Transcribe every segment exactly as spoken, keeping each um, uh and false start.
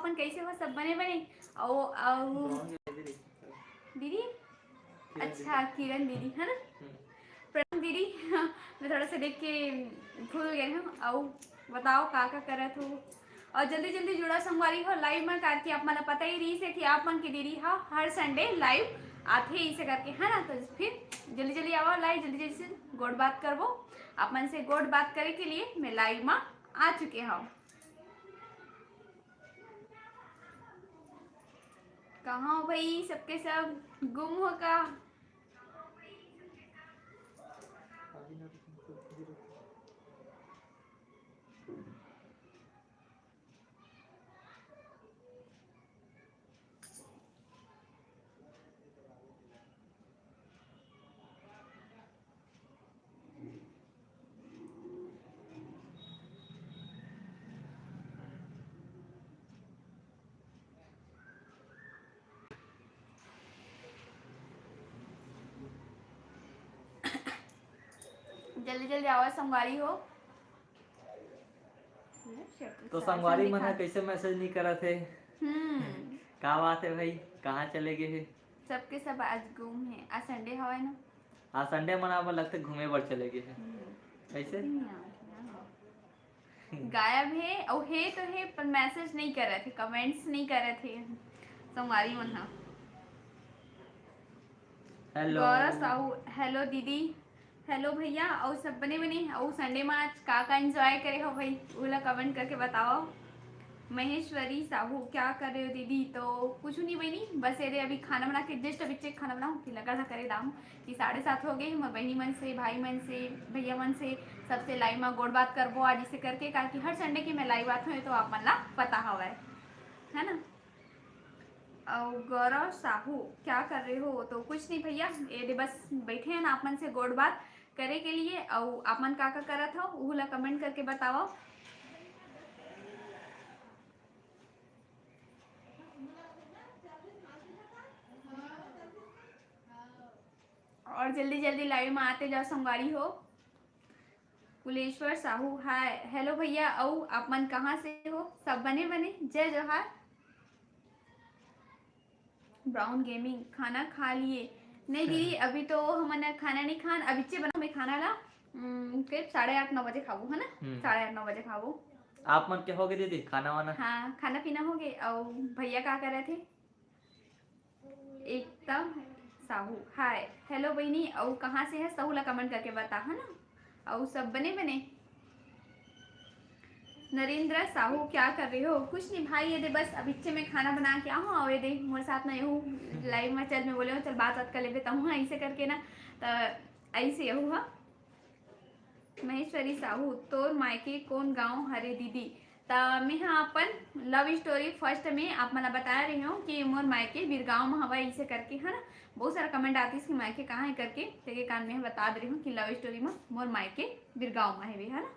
अपन कैसे हो, सब बने बने? अउ अउ दीदी, अच्छा, किरण दीदी है ना? प्रणाम दीदी। मैं थोड़ा सा देख के भूल गए हूँ। अउ बताओ का का करत हो? और जल्दी जल्दी जुड़ा संगवारी हो लाइव में, करके आप मन पता ही रही से कि आप मन के दीदी हा हर संडे लाइव आथे इसे करके, है ना? तो फिर जल्दी जल्दी आवा लाइव, जल्दी जल्दी से गोठ बात करबो। आप मन से गोठ बात करे के लिए मैं लाइव में आ चुके हूँ। कहाँ हो भाई, सबके सब गुम हो का? जल्दी जल्दी आवा संगवारी हो। तो संगवारी मन ह कैसे मैसेज नहीं करत हे? हम्म। का बात है भाई, कहाँ चले गए हे? सबके सब आज गुम है, आज संडे हवे ना। आज संडे मन आप लगथे घूमे बर चले गए हे। हम्म। कैसे? नहीं आवत हे, हाँ। गायब हे, अउ हे तो हे, पर मैसेज नहीं करत हे, कमेंट्स नहीं करत हे संगवारी मन ह। हेलो। गौरव साहू, हेलो दीदी, हेलो भैया, अउ सब बने बने? अउ संडे में आज का का एंजॉय करे हो भाई, ओला कमेंट करके बताओ। महेश्वरी साहू, क्या कर रहे हो दीदी? तो कुछ नहीं बनी, बस ये दे अभी खाना बना के, जस्ट अभी चेक खाना बनाऊँ कि लगा था करे दाम कि साढ़े सात हो गए। मैं बहनी मन से, भाई मन से, भैया मन से, सबसे लाइव में गोठ बात करबो आज इसे करके, काहे कि हर संडे के मैं लाइव आत हूँ, ये तो आप मन ला पता हवय, है ना? अउ गौरव साहू, क्या कर रहे हो? तो कुछ नहीं भैया, ये दे बस बैठे हैं ना आप मन से गोठ बात करे के लिए। अउ आप मन का का करत हो, उहू ला कमेंट करके बताओ। और जल्दी जल्दी लाइव में आते जाओ संगवारी हो। कुलेश्वर साहू, हाय, हेलो भैया, अउ आप मन कहाँ से हो? सब बने बने? जय जोहार। ब्राउन गेमिंग, खाना खा लिए? नहीं दीदी, अभी तो हमन खाना नहीं खान, अभी चे बनाओ मैं खाना ला, उम, करीब साढ़े आठ नौ बजे खाबो, है ना? हम्म। साढ़े आठ नौ बजे खाबो। आप मन के हो गए दीदी खाना वाना? हाँ, खाना पीना हो गए। अउ भैया का कर रहे थे? एकता साहू, हाय, हेलो बहिनी, अउ कहाँ से है? सहू ला कमेंट करके बता, है ना? अउ सब बने बने? नरेंद्र साहू, क्या कर रहे हो? कुछ नहीं भाई, ये दे बस अभिच्चे में खाना बना के आहूँ, अउ ये दे मोर साथ में यहू लाइव में चल, मैं बोले हूँ चल बात बात कर लेबे तहूँ, ऐसे करके ना, त ऐसे यहू हा। महेश्वरी साहू, तोर मायके कोन गांव हरे दीदी? त मैं हा अपन लव स्टोरी फर्स्ट में आप मन ला बताए रहे हूँ कि मोर मायके बिरगांव में हवा, ऐसे करके, है ना? बहुत सारा कमेंट आतीस कि मायके कहाँ है करके, तेके कारण मैं हा बता दे रही हूँ कि लव स्टोरी में मोर मायके बिरगांव में हवे, है ना?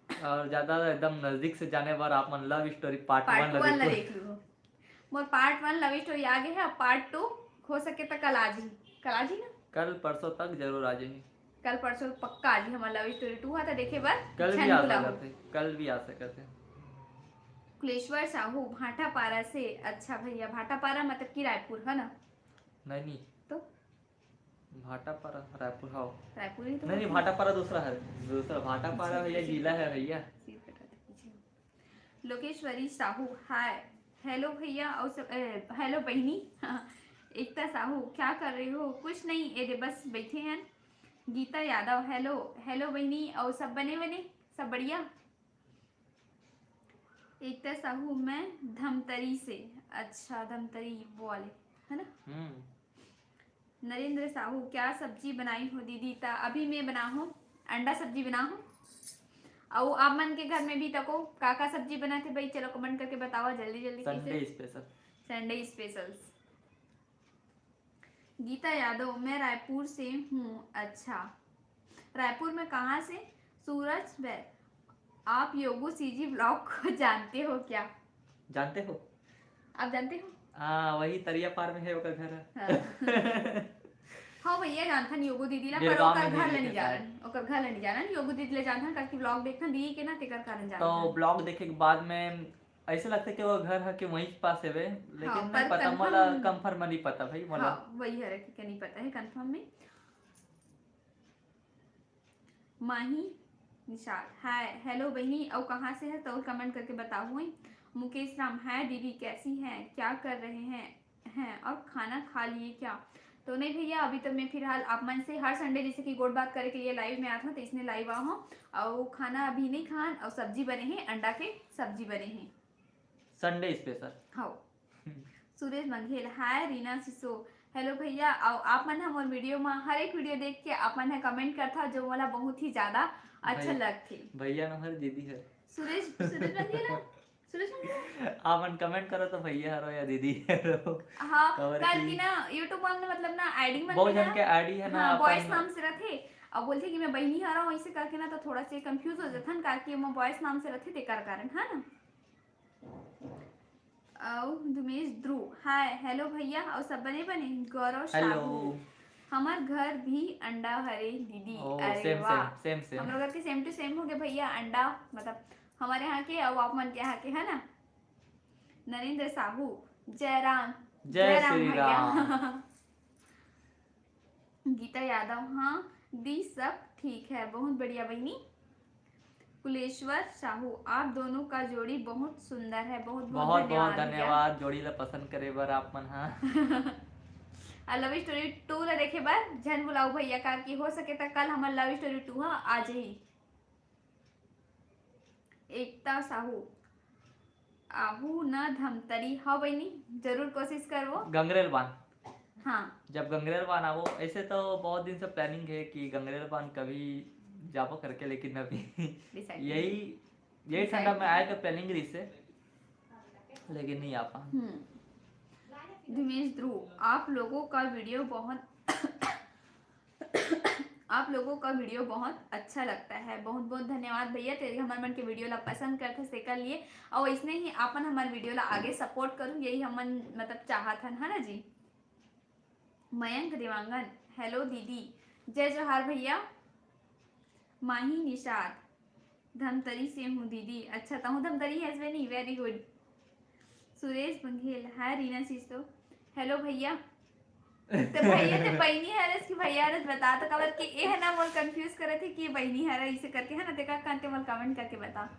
और ज्यादा एकदम नजदीक से जाने बर आप मन लव स्टोरी पार्ट पार्ट वन ला वन ला देखो। देख लूँ। मोर पार्ट वन लव स्टोरी आ गए है, अब पार्ट टू हो सके तो कल आ जी, कल आ जी ना? कल परसों तक जरूर आ जाही। कल परसों पक्का आ जी, हमार लव स्टोरी टू हा, तो देखे बर कल भी झन आ भुलाहू। सकत है, कल भी आ सकत है। कुलेश्वर साहू, भाटापारा से। अच्छा भैया, भाटापारा मतलब कि रायपुर है ना? नहीं, नहीं। तो? भाटापारा, रायपुर, हाँ। रायपुर ही तो नहीं, नहीं, होता है। भाटापारा दूसरा है, दूसरा भाटापारा अच्छा, भैया, अच्छा। जिला है भैया। सिर कटा था पीछे। लोकेश्वरी साहू, हाय। हेलो भैया, अउ सब, ए, हेलो बहिनी। एकता साहू, क्या कर रहे हो? कुछ नहीं, ए दे बस बैठे हैं। गीता यादव, हेलो, हेलो बहिनी, अउ सब बने बने, सब बढ़िया? एकता साहू, मैं धमतरी से। अच्छा, धमतरी वो वाले, है ना? हम्म। नरेंद्र साहू, क्या सब्जी बनाई हो दीदी? त अभी मैं बना हूँ अंडा सब्जी बना हूँ। अउ आप मन के घर में भी तको का का सब्जी बना थे भाई, चलो कमेंट करके बताओ जल्दी जल्दी। Sunday special. Sunday specials. Gita Yadav, मैं रायपुर से हूँ। अच्छा, रायपुर में कहाँ से? सूरज बै, आप योगू सीजी ब्लॉग को जानते हो क्या? जानते हो? आप जानते हो? हाँ, वही तरिया पार में है ओकर घर। हाँ। हाँ भैया, जानथन योगू दीदी ला, पर बिरगांव ओकर में घर ले नहीं जानन, ओकर घर ले नहीं जानन। योगू दीदी ले जानथन, काहे कि ब्लॉग देखथन दीदी के ना, तेकर कारण जानथन। तो ब्लॉग देखे के बाद में ऐसे लगथे कि वो घर ह के वहीं पास हवे, लेकिन हाँ, नहीं पर पता, मोला confirm कंफर्म नहीं पता भाई, मोला। हाँ, वही हरे कि नहीं पता है कंफर्म में। माही निषाद, हाय, हेलो बहिनी, अउ कहाँ से है तो कमेंट करके बताओ। मुकेश राम, हाय दीदी, कैसी हैं, क्या कर रहे हैं, हैं और खाना खा लिए क्या? तो नहीं भैया, अभी तो मैं फिलहाल आप मन से हर संडे जैसे कि गोठ बात करे के लिए लाइव में आत हूँ, तो इसने लाइव आ हूँ। और खाना अभी नहीं खान, और सब्जी बने हैं, अंडा के सब्जी बने हैं। Sunday special. हाँ। सुरेश बघेल, हाय रीना सिसो, हेलो भैया, अउ आप मन ह मोर वीडियो म हर एक वीडियो देख के आप मन ह कमेंट करथा, जो मोला बहुत ही ज्यादा अच्छा भैया, लगथे। भैया न हर, दीदी हर। सुरेश, सुरेश बघेल ह? सुरेश बघेल ह? आप मन कमेंट करो तो भैया हरो या दीदी हरो। हाँ, काबर काल कि की ना YouTube वाला मतलब ना आईडी मन बहुत में जन ना, के आईडी है ना, हाँ, अपन बॉयज नाम से रथे, अब बोलथे कि मैं बहिनी हरव, ऐसे करके ना तो थोड़ा से कंफ्यूज हो जाथन, काबर कि ओमा बॉयज नाम से रथे, तेकर कारण, है ना? अउ धुमेश ध्रुव, हाय, हेलो भैया, अउ सब बने बने? गौरव हेलो। साहू, हमर घर भी अंडा हरे दीदी। ओ, अरे सेम, वाह। सेम, सेम, सेम। हमरो घर के सेम टू सेम हो गए भैया, अंडा, मतलब हमारे यहाँ के अउ आप मन के यहाँ के, है ना? नरेंद्र साहू, जय राम। जय जय राम श्री भैया। राम। गीता यादव, हाँ दी, सब ठीक है, बहुत बढ़िया बहिनी। कुलेश्वर साहू, आप दोनों का जोड़ी बहुत सुंदर है, बहुत बहुत बहुत बहुत धन्यवाद भैया। धन्यवाद जोड़ी ला पसंद करे बर आप मन हा। आ लव स्टोरी टू ला देखे बर झन बुलाऊ भैया, काबर कि हो सके त कल हमर लव स्टोरी टू हा आ जाही। एकता साहू, आहू न धमतरी। हाँ बहिनी, जरूर कोशिश करबो। गंगरेल बांध। हाँ। जब गंगरेल बांध आबो, ऐसे तो बहुत दिन से प्लानिंग है कि गंगरेल बांध कभी जाबो करके, लेकिन अभी डिसाइड यही, यही डिसाइड ठंडा में नहीं। आए के प्लानिंग रहिस हे, लेकिन नहीं आ पा। हम्म। धुमेश ध्रुव, आप लोगों का वीडियो बहुत आप लोगों का वीडियो बहुत अच्छा लगता है। बहुत बहुत धन्यवाद भैया, तेरे हमर मन के वीडियो ला पसंद करथे तेकर लिए, और इसने ही आपन हमर वीडियो ला आगे सपोर्ट करूँ, यही हमन मतलब चाहत हन, है ना जी। मयंक देवांगन, हेलो दीदी, जय जोहार भैया। माही निषाद, धमतरी से हूँ दीदी। अच्छा, तहूँ धमतरी हस बहिनी, very good। सुरेश बघेल, हाय रीना सिसो, हेलो भैया। ते भैया ते बहिनी हरस कि भैया हरस, बता तो, काबर कि ए ह ना मोर कंफ्यूज करत हे कि बहिनी हर इसे करके, है ना, तेकर कारण ते मोर कमेंट करके बता।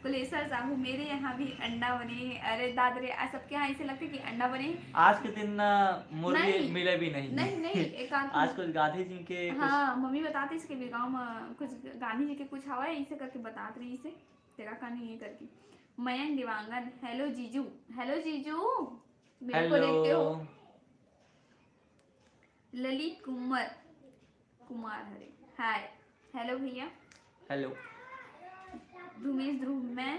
कुलेश्वर साहू, मेरे यहाँ भी अंडा बने हैं। अरे दाद रे, आज सबके यहाँ ऐसे लगथे कि अंडा बने हैं। आज के दिन ना मुर्गी नहीं, मिले भी नहीं। नहीं, नहीं, एक आध आज कुछ गांधी जी के कुछ हाँ, मम्मी बताते इसके भी गाँव में कुछ गांधी जी के कुछ हवा है, इसे करके बतात रही इसे, तेरा का नहीं ये करके। मयंक देवांगन, हेलो जीजू, हेलो जीजू, मेरे को हेलो। देखते हो? ललित कुमार, कुमार हरे, हाय, हेलो भैया। हेलो। धुमेश ध्रुव, मैं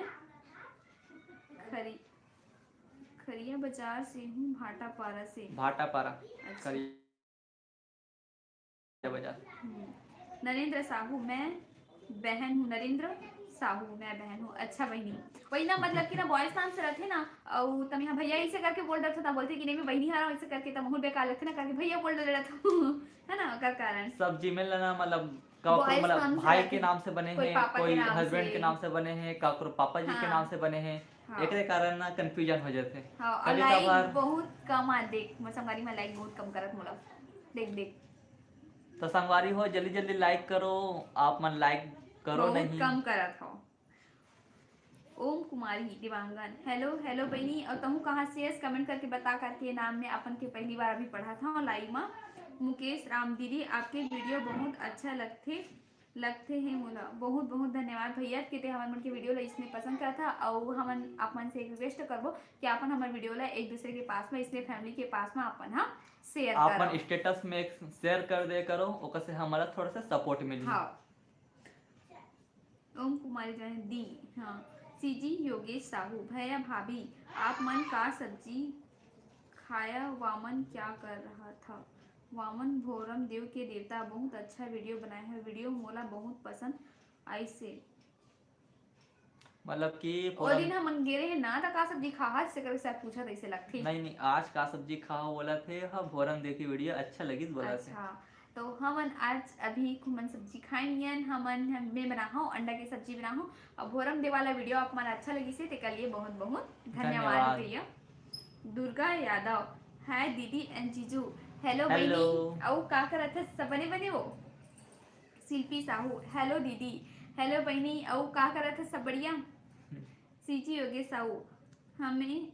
खरी-, खरिया बाजार से हूँ, भाटापारा से। भाटापारा, अच्छा। खरिया बाजार। हम्म। नरेंद्र साहू, मैं बहन हूँ। नरेंद्र साहू, मैं बहन हूँ। अच्छा बहिनी, वही ना, मतलब कि ना बॉयज नाम से रथे ना, अउ तम यहाँ भैया इसे करके बोल डरथे, तब बोलथे कि नहीं मैं बहिनी हरव, इसे करके तब बहुत बेकार लगथे ना, करके भैया बोल डरथे, है ना, ओकर कारण। सब जीमेल ला ना, मतलब का ओकर, बॉयज मतलब नाम से भाई रथे, के नाम से बने कोई हैं, पापा के कोई नाम हस्बैंड से। के नाम से बने हैं, काकरो पापा जी के हाँ। नाम से बने हैं, हाँ। एकरे कारण ना कंफ्यूजन हो जाथे। हाँ, और कभी लाइक कभार बहुत कम आ, देख, मोर संगवारी में लाइक बहुत कम करत मोला, देख देख। तो संगवारी हो, जल्दी जल्दी लाइक करो, आप मन लाइक करो बहुत नहीं। कम करत हो। ओम कुमारी देवांगन, हेलो, हेलो बहिनी, और तहूँ कहाँ से हस? कमेंट करके बता, करके नाम में अपन के पहली बार अभी पढ़ा था लाइव में। मुकेश राम, दीदी आपके वीडियो बहुत अच्छा लगथे, लगथे हे मोला। बहुत बहुत धन्यवाद भैया, कि ते हमन मन के वीडियो ला इसने पसंद करत हा, और हमन आप मन से एक रिक्वेस्ट करबो कि अपन हमर वीडियो ला एक दूसरे के पास में, इसने फैमिली के पास में अपन हा शेयर आप करो। मन स्टेटस में एक शेयर कर दे करो, ओकर से हमारा थोड़ा सा सपोर्ट मिली। हाँ। ओम कुमारी जो है दी, हाँ। सीजी योगेश साहू, भैया भाभी, आप मन का सब्जी खाया, वामन क्या कर रहा था? वामन भोरम देव के देवता, बहुत अच्छा वीडियो बनाए है, वीडियो मोला बहुत पसंद आइसे। मतलब कि ओ फोरम दिन हमन गे रहे ना, त का सब्जी खाहा, से करके शायद पूछा, तैसे लगथे। नहीं, नहीं, आज का सब्जी खाहा बोलत हे, हाँ, भोरम देव के वीडियो अच्छा लगिस बोलत हे। अच्छा, तो हमन आज अभी हमन सब्जी खाए नियन, हमन, मैं बना हूँ अंडा के सब्जी बना हूँ। अब भोरम दे वाला वीडियो आप मन अच्छा लगिस हे, तेकर लिए बहुत बहुत धन्यवाद। धन्यवाद। भैया दुर्गा यादव, हाय दीदी and जीजू। Hello hello. बहिनी, अउ का करत हस? सब बने बने हो? शिल्पी साहू, हेलो दीदी। हेलो बहिनी, अउ का करत हस? सब बढ़िया? सीजी योगेश साहू, हमें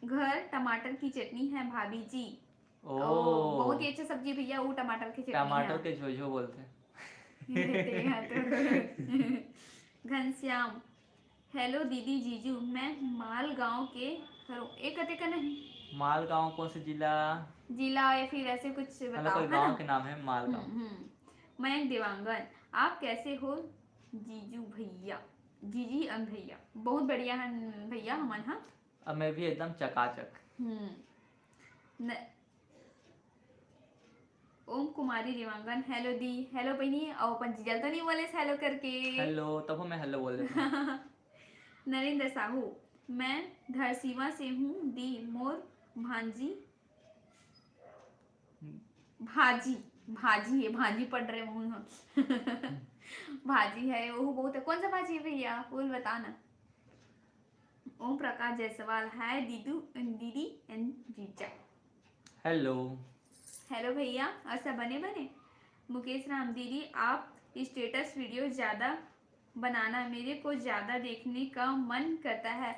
घर टमाटर की चटनी है भाभी जी। ओ। ओ, बहुत ही अच्छा सब्जी भैया, वो टमाटर की चटनी टमाटर है। के झोझो बोलते हैं। तेहा तो। घनश्याम, हेलो दीदी जीजू, मैं मालगांव के हरों। ए कते का नहीं? मालगांव कौन से जिला? जिला या फिर ऐसे कुछ मतलब बताओ, कोई है गांव ना? के नाम है मालगांव। हम्म, हम्म। मयंक देवांगन, आप कैसे हो जीजू भैया, जीजी and भैया? बहुत बढ़िया है भैया, हमन हा। अब मैं भी एकदम चकाचक। हम्म। न-, ओम कुमारी देवांगन, हेलो दी, हेलो बहिनी, अउ अपन जीजा ल तो नहीं बोले हेलो करके। हेलो, तब मैं हेलो बोल देता हूँ। नरेंद्र साहू, मैं धरसीवा से हूँ दी, मोर भांजी, भाजी, भाजी है, भाजी पढ़ रहे हूँ हम। भाजी है, वो बहुत है। कौन सा भाजी है भैया, वो बता ना। ओम प्रकाश जायसवाल, हाय दीदू, दीदी and जीजा। हेलो। हेलो भैया, और सब बने बने? मुकेश राम, दीदी आप स्टेटस वीडियो ज़्यादा बनाना, मेरे को ज़्यादा देखने का मन करता है।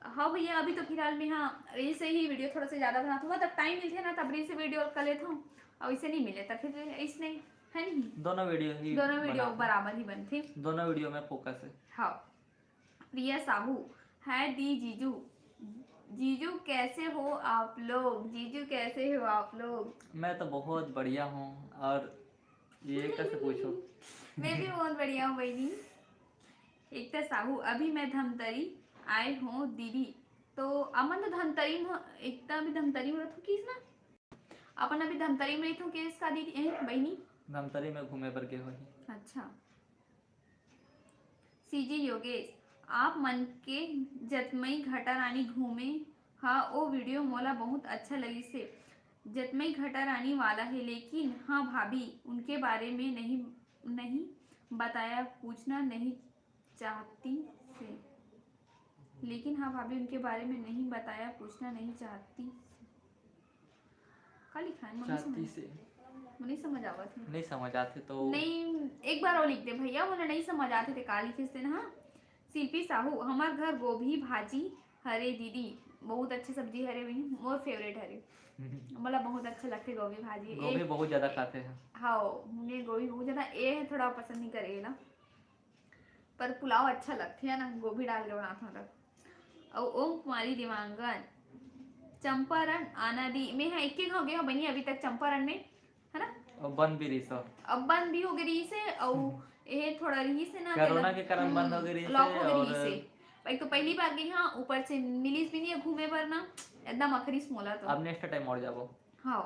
हाँ भैया, अभी तो फिलहाल मैं, हाँ, रील से ही वीडियो थोड़ा सा ज़्यादा बनाता हूँ, मतलब टाइम मिलते ना तब रील से वीडियो कर लेता हूँ, और इसे नहीं मिले तब फिर इसने, है नहीं? दोनों वीडियो ही दोनों वीडियो बनाते हैं। बराबर ही बनते। दोनों वीडियो में फोकस है। हाँ। प्रिया साहू, हाय दी जीजू। जीजू कैसे हो आप लोग? जीजू कैसे हो आप लोग? मैं तो बहुत बढ़िया हूँ। और ये कैसे पूछो? मैं भी बहुत बढ़िया हूँ बहिनी। एकता साहू, अभी मैं धमतरी आए हूँ दीदी। तो अमन तो धमतरी में, एकता अभी धमतरी में रथो किस ना? अपन अभी धमतरी में रथो किस का दीदी, ए, बहिनी? धमतरी में घूमे बर गे होही। अच्छा। सीजी योगेश, आप मन के जतमई घटा रानी घूमे हा, ओ वीडियो मोला बहुत अच्छा लगिस हे। जतमई घटा रानी वाला हे, लेकिन हाँ भाभी, उनके बारे में नहीं, नहीं बताया, पूछना नहीं चाहती से। लेकिन हाँ भाभी, उनके बारे में नहीं बताया, पूछना नहीं चाहती से। का लिखा है? मुझे चाहती समझ से। मुझे समझ आवत है। नहीं समझ आते तो नहीं, एक बार और लिख दे भैया, मुझे नहीं समझ आते थे का लिखे से ना। हाँ। शिल्पी साहू, हमार घर गोभी भाजी हरे दीदी, बहुत अच्छी सब्जी हरे बहिनी, मोर फेवरेट हरे। मतलब बहुत अच्छा लगते गोभी भाजी। गोभी एक बहुत ज्यादा खाते हैं। हाँ, मैं गोभी बहुत ज्यादा, ये है थोड़ा पसंद नहीं करे ना, पर पुलाव अच्छा लगथे है ना, गोभी डाल के बनाथों तब। अउ ओम कुमारी देवांगन, चंपारण आना दी, मैं हा एके घाव गे हव बनी अभी तक चंपारण में, है ना? अब बंद भी रहिस हो। अब बंद भी हो गई रहिस हे, अउ हम्म। ये थोड़ा रहिस हे ना, कोरोना तेला, के कारण बंद हो हम्म, गई रहिस lock हे हो गई और रहिस हे। एक तो पहली बार गई, हाँ, ऊपर से मिलिस भी नहीं है घूमे बर ना, एकदम अखरिस मोला तो। अब नेक्स्ट टाइम और जाबो। हाँ।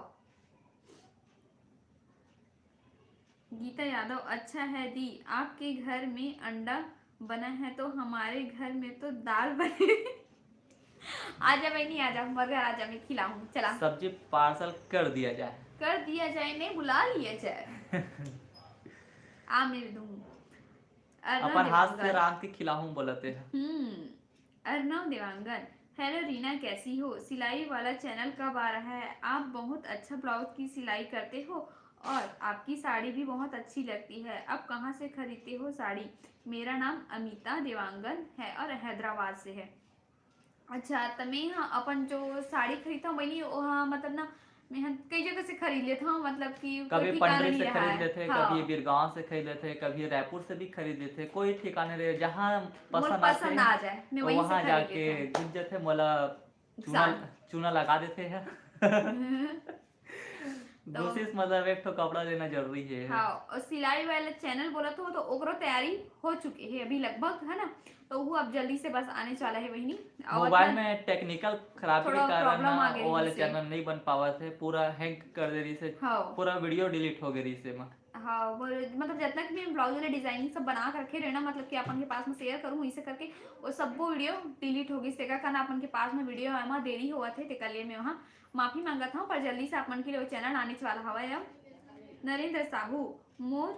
गीता यादव, अच्छा है दी, आपके घर में अंडा बना है तो हमारे घर में तो दाल बने। आजा बहनी, आजा, हमारे घर आजा, मैं खिलाऊं, चला। सब्जी पार्सल कर दिया जाए। कर दिया जाए, नहीं, बुला लिया जाए। आ, मैं दूं। अर्नव अपन हाथ से देवांगन। रांध के खिलाऊं बोलते हैं। हम्म। अर्नव देवांगन, हेलो रीना, कैसी हो? सिलाई वाला चैनल कब आ रहा है? आप बहुत अच्छा ब्लाउज की सिलाई करते हो और आपकी साड़ी भी बहुत अच्छी लगती है। आप कहाँ से खरीदते हो साड़ी? मेरा नाम अमिता देवांगन है और हैदराबाद से है। अच्छा, त मैं ह अपन जो साड़ी खरीदता हूँ बहिनी, ओहा मतलब ना, मैं ह कई जगह से खरीद लेता हूँ, मतलब कि कोई कभी ठिकाना पंडरी नहीं से रहा खरीद है। लेते, हाँ। कभी बीरगांव से खरीद लेते, कभी रायपुर से भी खरीद लेते, कोई ठिकाने रहे, जहाँ मोर पसंद आते पसंद हैं, आ जाए, मैं तो वहीं से वहाँ खरीद जाके लेता हूँ। घुस जाते, मोला चूना, नुकसान। चूना लगा देते हैं। तो कोशिश, मतलब, एक ठो कपड़ा लेना जरूरी है। हाँ, और सिलाई वाला चैनल बोला तो, तो ओकरो तैयारी हो चुकी है अभी लगभग, है ना? तो वो अब जल्दी से बस आने वाला है बहिनी। और मोबाइल अपना में टेक्निकल खराबी के थोड़ा कारण problem ना आ गई वो वाले से। चैनल नहीं बन पावत है, पूरा हैंग कर दे रही से, हाँ। पूरा वीडियो डिलीट हो गई रही से। हाँ, वो मतलब जितना कि मैं ब्लाउज वाले डिजाइनिंग सब बना के रखे रहे ना, मतलब कि अपन के पास में शेयर करूँ, इसे करके वो सब वो वीडियो डिलीट हो गई। तेकर कारण अपन के पास में वीडियो आए में देरी होवत है, तेकर लिए मैं वहाँ माफी मांगत हूँ, पर जल्दी से अपन के लिए वो चैनल आने वाला हवा है। नरेंद्र साहू, मोर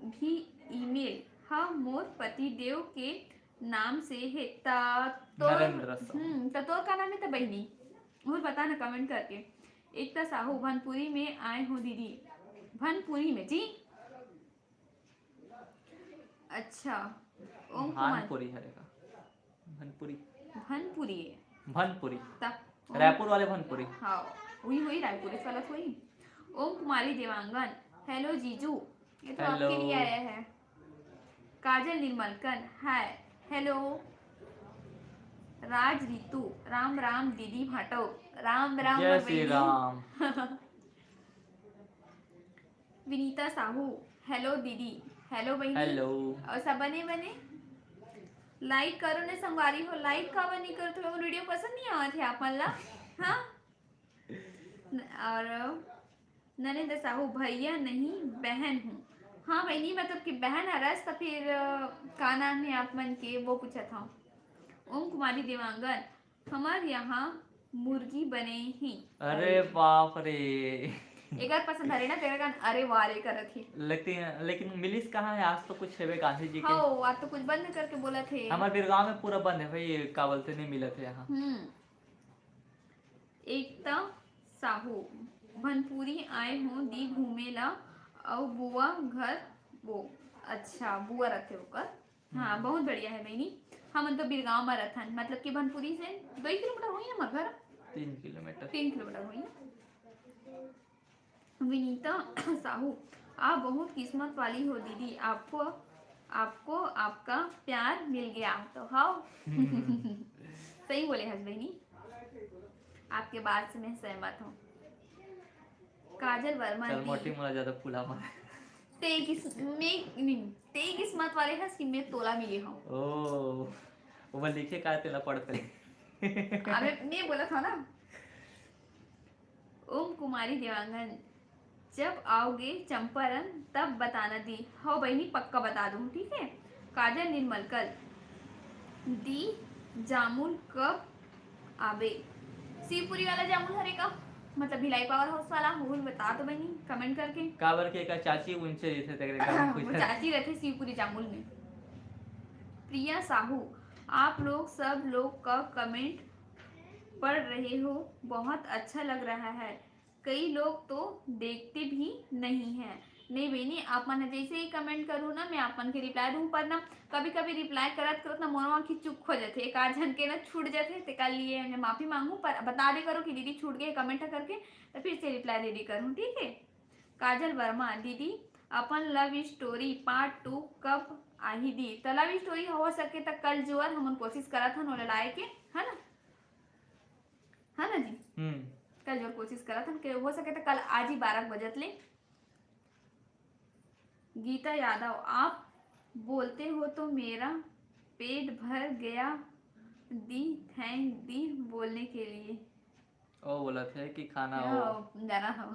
भी ईमेल ह मोर पतिदेव के नाम से हे। त तोर, नरेंद्र साहू। हम्म, त तोर का नाम हे त बहिनी? वो बता ना कमेंट करके। एकता साहू, भनपुरी में आए हो दीदी। भनपुरी में जी। अच्छा। ओम कुमार। भानपुरी हरे का? भनपुरी। भनपुरी हे। भनपुरी। त ओम रायपुर वाले भनपुरी। हाँ, वही, वही रायपुर वाला तो वही। ओम कुमारी देवांगन, हेलो जीजू, ये तो आपके हेलो। लिए आया है। काजल निर्मलकन, हाय, हेलो। राज रितु, राम राम दीदी भाटो, राम राम जय मोर श्री बहिनी। राम। विनीता साहू, हेलो दीदी। हेलो बहिनी। हेलो। और सब बने बने? लाइक करो ने संगवारी हो, लाइक काबर नहीं करत हो? वीडियो पसंद नहीं आवत है आप मन ला? हाँ। न- और नरेंद्र साहू, भैया नहीं, बहन हूँ। हाँ बहिनी, मतलब कि बहन हरस त फिर अ, का नाम है आप मन के, वो पूछत हूँ। ओम कुमारी देवांगन, हमर यहाँ मुर्गी बने ही। अरे बाप रे। एकर पसंद हरे ना, तेरे कान अरे वाह रे करत ही। लेकिन लेकिन मिलिस कहाँ है? आज तो कुछ हेबे गांधी जी के। हाँ, आज तो कुछ बंद करके बोलत हे। हमारे बीरगांव में पूरा बंद है भाई, का बोलते, नहीं मिलत है यहाँ। हम्म। एकता साहू, भनपुरी आए हो दी घूमे ला, अउ बुआ घर वो। अच्छा, बुआ रथे ओकर। हाँ, बहुत बढ़िया है बहिनी। हमन तो बीरगांव में रथन, मतलब कि भनपुरी से दो ही किलोमीटर होही ना हमर घर। तीन किलोमीटर। तीन किलोमीटर होही। विनीता साहू, आप बहुत किस्मत वाली हो दीदी, आपको आपको आपका प्यार मिल गया। तो हाँ, सही बोले हस बहिनी, आपके बात से मैं सहमत हूँ। काजल वर्मा चल दी, मोटी, मोला ज्यादा फुला मत। ते किस मैं नहीं, ते किस्मत वाले हस कि मैं तोला मिली हूँ। ओ, वो लिखे का, तेला पढ़ पहले। अबे मैं बोला था ना। ओम कुमारी देवांगन, जब आओगे चंपारण तब बताना दी। हो बहिनी, पक्का बता दूँ, ठीक है। काजल निर्मलकल, दी जामुन कब आबे? शिवपुरी वाला जामुन हरे का, मतलब भिलाई पावर हाउस वाला, वो भी बता दो बहिनी कमेंट करके। काबर के का चाची उनसे रहिथे, तेरे कारण वो पूछा। चाची रहते शिवपुरी जामुन में। प्रिया साहू, आप लोग सब लोग का कमेंट पढ़ रहे हो, बहुत अच्छा लग रहा है। कई लोग तो देखते भी नहीं है। नहीं बहिनी, आप मन जैसे ही कमेंट करू ना, मैं आप मन के रिप्लाई दूँ, पर ना कभी कभी रिप्लाई करत करत ना मोर वहाँ की चुक हो जाते, एक आध जन के ना छूट जाते, तेकर लिए मैं माफी मांगू, पर बता दे करो कि दीदी छूट गए कमेंट करके, तो फिर से रिप्लाई दे दी करूँ, ठीक है। काजल वर्मा, दीदी अपन लव स्टोरी पार्ट टू कब आही दी? तो लव स्टोरी हो सके तो कल जोर हमन कोशिश करत हन ओला लाए के, है ना, है ना जी? हम्म। कल जोर कोशिश करत हन कि हो सके तो कल आज ही बारह बजत ले। गीता यादव, आप बोलते हो तो मेरा पेट भर गया दी, थैंक दी बोलने के लिए। ओ बोलत हे कि खाना हो। हाँ, जाना हो।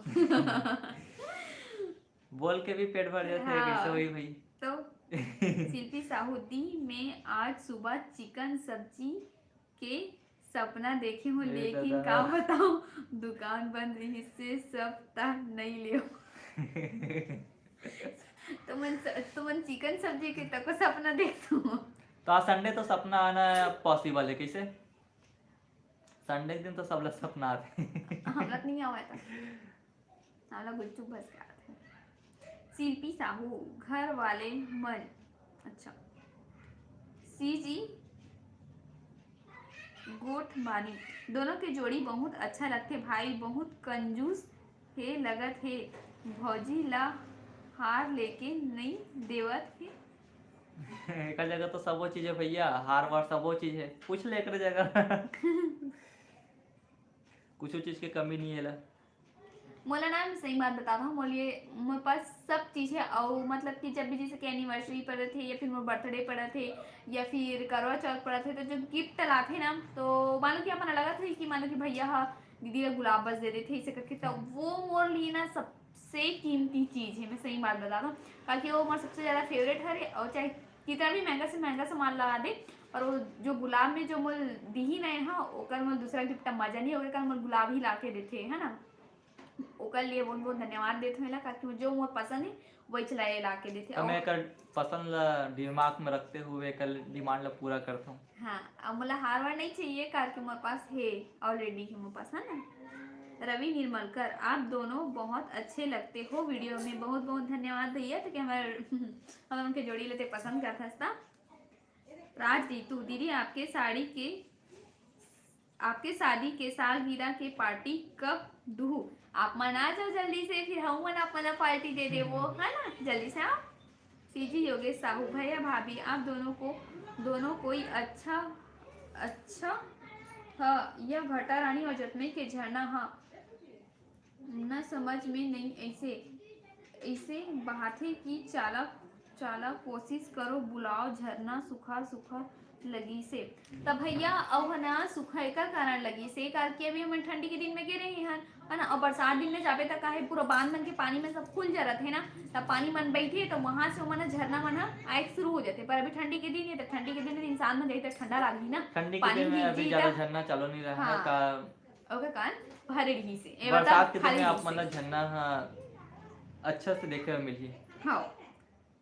बोल के भी पेट भर जाते हैं, हाँ। कैसे हुई भाई? तो शिल्पी साहू दी, मैं आज सुबह चिकन सब्जी के सपना देखे हूँ, अरे लेकिन दादा। का बताऊँ, दुकान बंद रही से सब ता नहीं लियो। तुमन स- तुमन चिकन सब्जी के तको सपना देखो। तो आज संडे तो सपना आना पॉसिबल है, कैसे? संडे के दिन तो सब लोग सपना आते हैं। हमरा तो नहीं आवा था, हमरा गुपचुप बस के आते। शिल्पी साहू, घर वाले मन, अच्छा, सी जी गोठ बानी, दोनों के जोड़ी बहुत अच्छा लगथे भाई, बहुत कंजूस हे लगत हे, भौजी ला हार लेके नहीं देवत हे। एक जगह तो सबो चीज है भैया, हार वार सबो चीज है, पूछ ले एक जगह। कुछ चीज के कमी नहीं है ला। मोला ना, मैं सही बात बता रहा हूँ, मोर लिए, मोर पास सब चीज है। और मतलब कि जब भी जैसे कि एनिवर्सरी पड़त है या फिर मोर बर्थडे पड़त है या फिर करवा चौथ पड़त है, तो जो गिफ्ट लाते ना, तो मानो कि अपन अलग थे कि मानो कि भैया हा दीदी का गुलाब बस दे देते इसे करके, तो वो मोर लिए ना सबसे कीमती चीज है। मैं सही बात बता रहा हूँ, क्योंकि वो मोर सबसे ज्यादा फेवरेट हरे। और चाहे कितना भी महंगा से महंगा सामान लगा दे, पर वो जो गुलाब में जो मोल दीही ना है, ओकर मोल दूसरा गिफ्ट मजा नहीं होगा, मोल गुलाब ही लाके देते है ना। ओकर लिए बहुत बहुत धन्यवाद देत हूँ एला, काकि जो मोर पसंद है वही चला ये ला के देथे। तो मैं और एकर पसंद ला दिमाग में रखते हुए एकर डिमांड ला पूरा करता हूँ। हाँ, अब मोला हार वार नहीं चाहिए, काकि मोर पास है, ऑलरेडी है मोर पास, है ना। रवि निर्मलकर, आप दोनों बहुत अच्छे लगते हो वीडियो में। बहुत बहुत धन्यवाद भैया, तो कि हमारे हम उनके जोड़ी लेते पसंद करथस ना। राज रितु, दीदी आपके साड़ी के आपके शादी के सालगिरह के पार्टी कब दूहू? आप मन आ जाओ जल्दी से, फिर हम मन आप मन पार्टी दे देवो, है ना? जल्दी से आओ। सीजी योगेश साहू, भैया भाभी आप दोनों को, दोनों कोई अच्छा, अच्छा ह। यह घटा रानी और जतमई के झरना ह, न समझ में नहीं ऐसे, ऐसे बहाथे कि चाला, चाला कोशिश करो बुलाओ झरना सुखा सुखा लगी से। त भैया, अउ ह ना सुखा एकर कारण लगी से, काबर कि अभी हमन ठंडी के दिन में गे रहे हन, है ना, और बरसात दिन में जाबे त का है, पूरा बांध मन के पानी मन सब खुल जरत है ना, त पानी मन बैठे त वहां से ओमन ह झरना मन ह आए के शुरू हो जाथे। पर अभी ठंडी के दिन है, त ठंडी के दिन में इंसान मन जाही त ठंडा लागही ना, ठंडी के पानी दिन में भीग अभी जाही ज्यादा त झरना चालू नहीं रहा है हाँ। का? ओकर कारण भरे रही से। ए बता, बरसात के दिन खाली में रही आप मन से। ला झरना ह अच्छा से देखे ला मिलही। हाँ।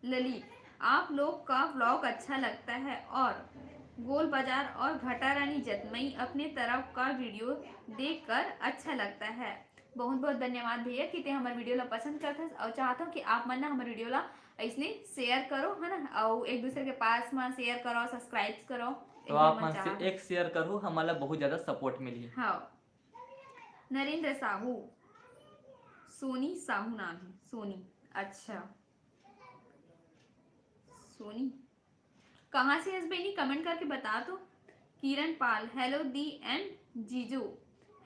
ललित, आप लोग का व्लॉग अच्छा लगता है और गोल बाजार और घटा रानी जतमई अपने तरफ का वीडियो देखकर अच्छा लगता है। बहुत बहुत धन्यवाद भैया कि ते हमर वीडियो ला पसंद करथस और चाहत हूँ कि आप मन ना हमर वीडियो ला ऐसने शेयर करो, है ना, और एक दूसरे के पास में शेयर करो, सब्सक्राइब करो। तो यही आप मन मन चाहत से हूँ। एक शेयर करो, हमला बहुत ज्यादा सपोर्ट मिली। हाँ। नरेंद्र साहू, सोनी साहू नाम है, सोनी। अच्छा, सोनी कहाँ से हस बहिनी, कमेंट करके बता तो। किरण पाल, हेलो दी एंड जीजू।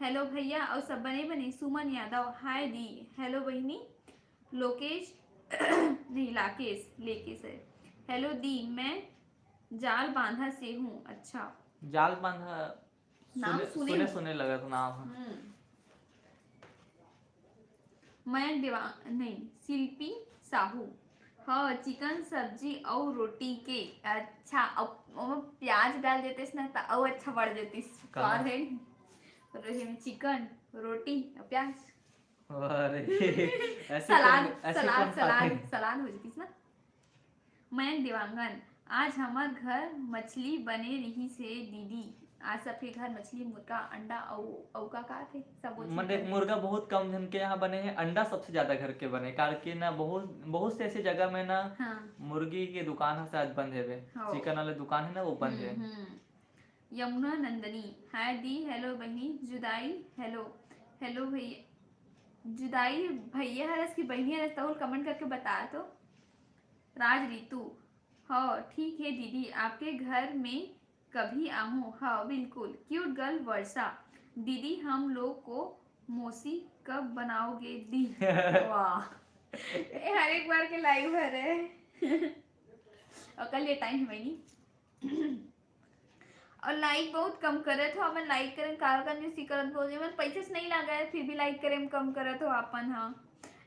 हेलो भैया, और सब बने बने। सुमन यादव, हाय दी। हेलो बहिनी। लोकेश नहीं, लाकेश, लेकेश है। हेलो दी, मैं जाल बांधा से हूँ। अच्छा, जाल बांधा नाम सुने, सुने सुने। सुने लगत नाम ह। हम्म। मयंक देवा नहीं, शिल्पी साहू। हाँ, चिकन सब्जी और रोटी के। अच्छा, अब ओमे प्याज डाल देतेस ना त अउ अच्छा बढ़ जतिस। का? स्वाद है। रहे में चिकन, रोटी और प्याज। अरे, ऐसे सलाद, कौन, ऐसे सलाद, कौन खाते सलाद, हैं? सलाद हो जतिस ना। मयंक देवांगन, आज हमर घर मछली बने रही से दीदी। आज सबके घर मछली, मुर्गा, अंडा अउ, अउ का का थे? सब वो मन चीज देख, बने। मुर्गा बहुत कम झन के यहाँ बने हैं, अंडा सबसे ज्यादा घर के बने, कारण कि ना बहुत, बहुत से ऐसे जगह में ना हाँ। मुर्गी के दुकान ह शायद बंद हेवे, हाँ। चिकन वाले दुकान है ना, वो बंद हम्म, है। हम्म। यमुना नंदनी, हाय दी, हेलो बहिनी, जुदाई, हेलो, हेलो भैया, जुदाई भैया हरस की बहिनी हरस, तहुल कमेंट करके बता तो। राज रितु, हाँ, ठीक है दीदी, आपके घर में कभी आहूँ। हाँ, बिल्कुल। क्यूट गर्ल वर्षा, दीदी, हम लोग को मौसी कब बनाओगे दी? वाह, ए, हर एक बार के लाइव भरे। और कल ये टाइम है नहीं। और लाइक बहुत कम करत हो, अपन लाइक करें, काबर करने सी करत हो, जेमन पैसे से नहीं लागा है, फिर भी लाइक करें कम करत हो अपन। हाँ,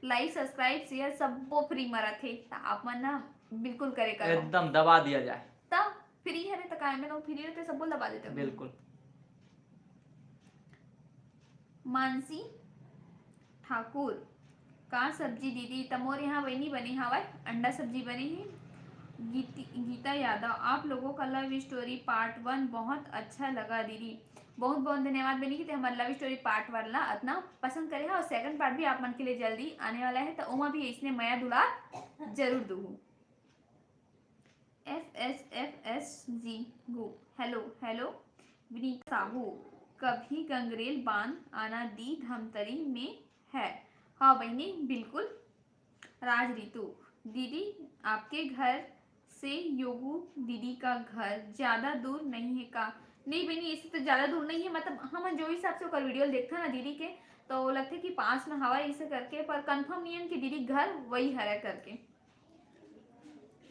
लाइक, सब्सक्राइब, शेयर सबो फ्री म रथे, त आप मन ना बिल्कुल करे करो। एकदम दबा दिया जाए। तब फ्री हरे त काय में, फ्री रहते सबो दबा देते हो। बिल्कुल। मानसी ठाकुर, का सब्जी दीदी? त मोर यहाँ वही नहीं बने हवय, अंडा सब्जी बने हे। गीति-, गीता यादव, आप लोगों का लव स्टोरी पार्ट वन बहुत अच्छा लगा दीदी। बहुत बहुत धन्यवाद बनी कि ते हमर लव स्टोरी पार्ट वन ला इतना पसंद करे हा, और सेकंड पार्ट भी आप मन के लिए जल्दी आने वाला है, तो ओमा भी इसने मया दुलार जरूर दूहू। एफ एस एफ एस जी गो, हेलो, हेलो। विनीता साहू, कभी गंगरेल बांध आना दी, धमतरी में है। हाँ बहिनी, बिल्कुल। राज रितु, दीदी, आपके घर से योगू दीदी का घर ज्यादा दूर नहीं है का? नहीं बहिनी, ऐसे तो ज्यादा दूर नहीं है, मतलब हम जो हिसाब से ओकर वीडियो देखता ना दीदी के, तो लगथे कि पास में हवा ऐसे करके, पर कंफर्म नहीं है कि दीदी घर वही हरे करके।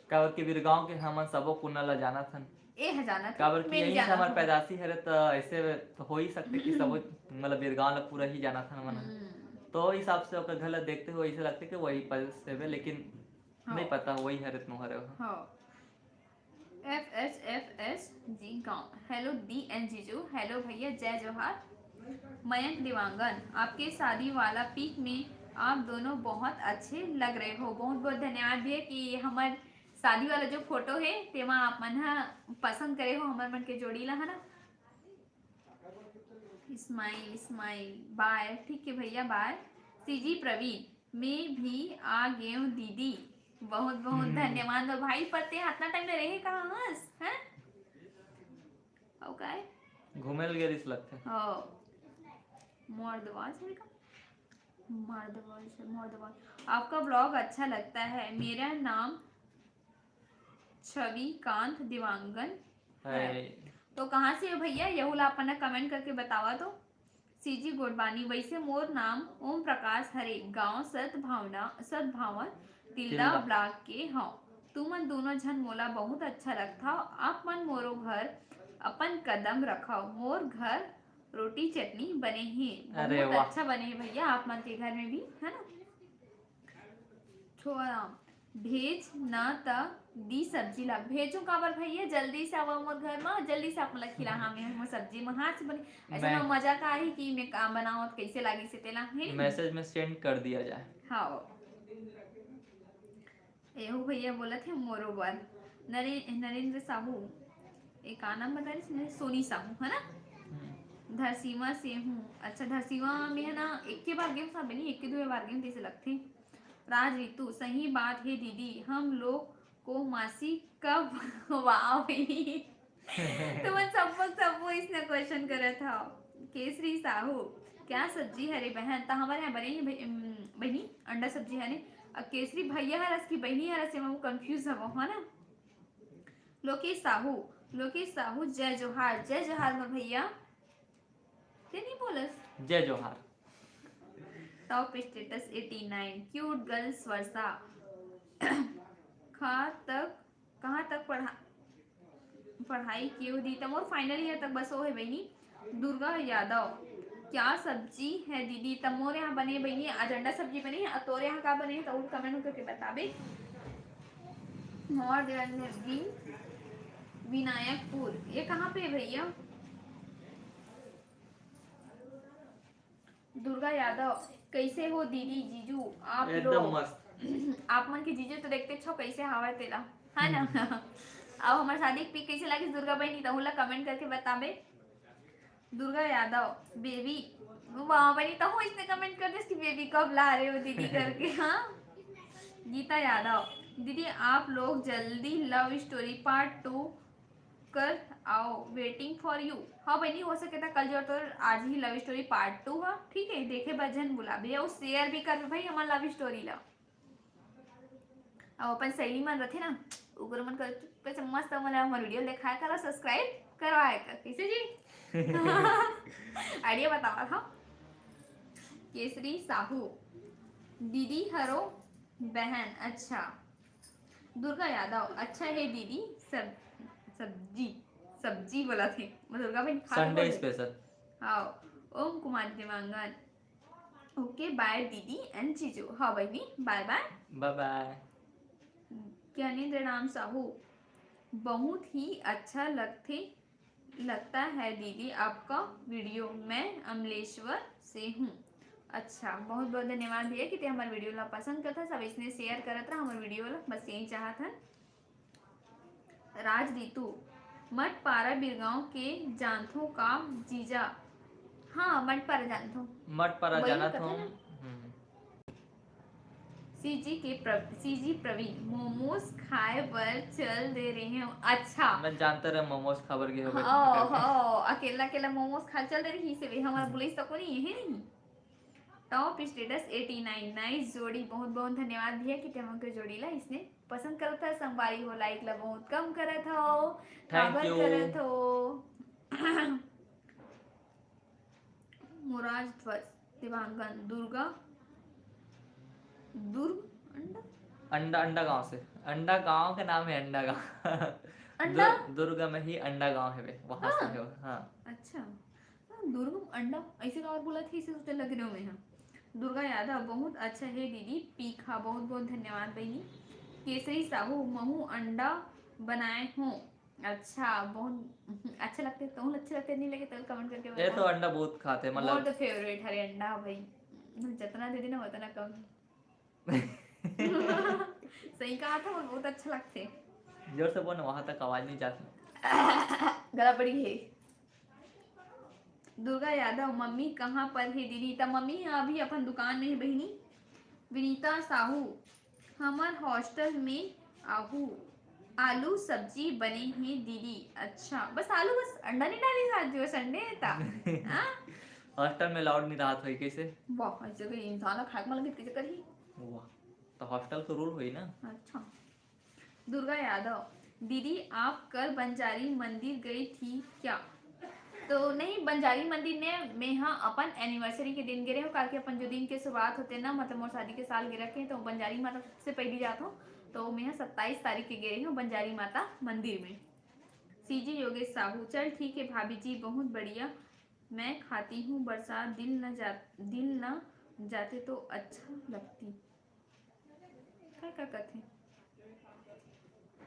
काबर कि बिरगांव के हमन सबो कोना ला जानत हन। ए ह जानत हन, काबर कि मैं नहीं यही से जानत हमर हूँ। पैदाशी हरे, त ऐसे तो हो ही सकथे कि सबो, मतलब, बिरगांव ला पूरा ही जानत हन हमन ह। हम्म। तो हिसाब से ओकर घर ला देखते हुए ऐसे लगथे कि वही पास हेबे, लेकिन हाँ। नहीं पता वही हरे त नो हरे हो। हाँ। एफ एस एफ एस जी गाँव। हेलो दी एंड जीजू, हेलो भैया, जय जोहार। मयंक देवांगन, आपके शादी वाला पिक में आप दोनों बहुत अच्छे लग रहे हो। बहुत बहुत धन्यवाद भैया कि हमर शादी वाला जो फोटो है तेमा आप मन ह पसंद करे हो हमर मन के जोड़ी ला, है ना। स्माइल स्माइल, बाय। ठीक है भैया, बाय। सीजी प्रवीण, मैं भी आ गेव दीदी। बहुत बहुत हम्म। धन्यवाद। और भाई पत्ते हाथना टाइम में रहे कहाँ हस, हैं? अउ काय? घूमे ल गे रिस लगथे। हो। मर्दवाज है का? मर्दवाज है, मर्दवाज। आपका ब्लॉग अच्छा लगता है। मेरा नाम छविकांत देवांगन है। है। तो कहाँ से हो भैया? यहू ला अपन कमेंट करके बतावा तो। सीजी गोडबानी, वैसे मोर नाम ओम प्रकाश हरे, गांव सद्भावना, सद्भावन, तिल्दा तिल्दा। ब्लॉक के हव। तुमन दोनों झन मोला बहुत अच्छा लगथव। आप मन मोरो घर अपन कदम रखव। मोर घर रोटी चटनी बने हे। अरे बहुत वाह। अच्छा बने हे भैया, आप मन के घर में भी, है ना? छोरा, भेज न त दी सब्जी ला। भेजू काबर भैया? जल्दी से आवा मोर घर मा, जल्दी से आप मन ला खिलाहा मैं हमर सब्जी मा हाथ से बने। ऐसे मैं में मजा का आही कि मैं का बनावत, कैसे लागिस हे तेला, है नी? मैसेज में सेंड कर दिया जाए। हाँ। एहू भैया बोलत हे मोरो बर। नरे-, नरेंद्र साहू, ए का नाम बता रही? सोनी साहू, है ना? हम्म। धरसीवा से हूँ। अच्छा, धरसीवा में है ना, एक के बार गेम साहब नहीं, एक के दो बार गेम जैसे लगथे। राज रितु, सही बात है दीदी, हम लोग को मासी कब वाह हुई? तुमन सबो सबो इसने क्वेश्चन करत हव। केसरी साहू, क्या सब्जी हरे बहन? त हमारे यहाँ बने ही बहनी, अंडा सब्जी हरे। अब केसरी भैया हरस की बहनी हरस, एमा कंफ्यूज हवो, है ना? लोकेश साहू, लोकेश साहू, जय जोहार, जय जोहार मोर भैया। ते नहीं बोलस? जय जोहार। Top status eighty nine, cute girls Varsha. कहाँ तक, कहाँ तक पढ़ा, पढ़ाई किए हो दी? त मोर फाइनल ईयर तक बस वो है बहनी। दुर्गा यादव, क्या सब्जी है दीदी? त मोर यहाँ बने बहनी, आज अंडा सब्जी बने है, और तोर यहाँ का बने है, तो कमेंट करके बताबे। मोर देवर ने भी विनायकपुर, ये कहाँ पे है भैया? दुर्गा यादव, कैसे हो दीदी, जीजू? आप एकदम लोग मस्त। आप मन के जीजू तो देखते छो कैसे हवा तेला, है ना? हम्म। अब हमारे शादी के पिक कैसे लगी दुर्गा बहनी, तहू ला कमेंट करके बताबे। दुर्गा यादव, बेबी, वाह बहनी, तहू इसने कमेंट कर दिस कि बेबी कब ला रहे हो दीदी करके, हाँ। गीता यादव, दीदी आप लोग जल्दी लव स्टोरी पार्ट टू कर आओ, waiting for you। हाँ बहनी, हो सके त कल जो तो आज ही लव स्टोरी पार्ट टू है, ठीक है, देखे बर झन भुलाबे, और शेयर भी करबे भाई हमार लव स्टोरी ला। अब अपन सहेली मन रथे ना, ओकर मन कर कैसे मस्त मन हमार वीडियो दिखाया करो, सब्सक्राइब करवाया कर, कैसे जी? आइडिया बतावा था। केसरी साहू, दीदी हरो बहन, अच्छा। दुर्गा यादव, अच्छा है दीदी, सब, सब्जी, सब्जी बोला थे। मैं दुर्गा बहन खा के संडे बोल रही। स्पेशल। हाँ, ओम कुमार देवांगन। ओके, बाय दीदी एंड जीजू। हाँ बहनी, बाय बाय। बाय बाय। ज्ञानेंद्र राम साहू, बहुत ही अच्छा लगथे, लगता है दीदी आपका वीडियो। मैं अमलेश्वर से हूँ। अच्छा, बहुत बहुत धन्यवाद भैया कि ते हमारे वीडियो ला पसंद करता, सब इसने शेयर करत रहा हमारे वीडियो ला, बस यही चाहत हन। राज रितु, मटपारा बिरगांव के जानथो का जीजा? हाँ, मटपारा जानथो। मटपारा वही जानत कथे हूँ। ना। हम्म। सीजी के प्र-, सीजी प्रवीण, मोमोज खाए बर चल दे रहे हो। अच्छा। मैं जानते रहे मोमोज खाबर गए हो। हो, हो, अकेला अकेला मोमोज खा चल दे रही से वे हमारा बुलाई सको नहीं, ये नहीं। Top status eighty nine, nice जोड़ी। बहुत बहुत धन्यवाद भैया कि ते हमन के जोड़ी ला इसने पसंद करत है। संगवारी हो, लाइक ला बहुत कम करत हो, काबर करत हो? मुराज ध्वज, देवांगन, दुर्गा, दुर्ग, अंडा? अंडा, अंडा गांव से। अंडा गांव के नाम है, अंडा गांव। अंडा? दुर-, दुर्ग में ही अंडा गांव है बे, वहां से हाँ। है वो, हाँ। अच्छा। हाँ, दुर्ग अंडा, ऐसे का और बोला थी, इसे सोचे लग रहे हो मैं, हाँ। दुर्गा यादव, बहुत अच्छा है दीदी, पीक हा, बहुत बहुत धन्यवाद बहनी। केसरी साहू, महू अंडा बनाए हो। अच्छा, बहुत अच्छा लगथे, तो अच्छा लगथे, नहीं लगे तो कमेंट करके ये तो बताओ। अंडा बहुत खाथे, मोर मतलब तो फेवरेट हरे अंडा भाई, जितना दे देना उतना कम। सही कहा था, वो बहुत अच्छा लगथे। जोर से बोल ना, वहां तक आवाज नहीं जाती। गला पड़ी है। दुर्गा यादव, मम्मी कहाँ पर है दीदी? त मम्मी ह अभी अपन दुकान में है बहिनी। विनीता साहू, हमर हॉस्टल में आहू, आलू सब्जी बने है दीदी। अच्छा, बस आलू, बस अंडा नहीं डाली आज, जो संडे है ता। हाँ? हॉस्टल में अलाउड नहीं रहत होई कैसे? वाह, ऐसे कोई इंसान ला खाए के मन लगे कैसे करही? वाह, तो हॉस्टल के रूल होई ना। अच्छा। दुर्गा यादव, दीदी आप कल बंजारी मंदिर गई थी क्या? तो नहीं, बंजारी मंदिर ने मैं ह अपन एनिवर्सरी के दिन गे रहे हो, काकि अपन जो दिन के शुरुआत होते ना, मतलब मोर शादी के साल गिरह के, तो बंजारी माता सबसे पहली जात हो। तो मैं ह सत्ताईस तारीख के गे रही हूँ बंजारी माता मंदिर में। सीजी योगेश साहू, चल ठीक है भाभी जी, बहुत बढ़िया। मैं खाती हूँ बरसात, दिल न जा, दिल न जाते तो अच्छा लगती। का, का कथे?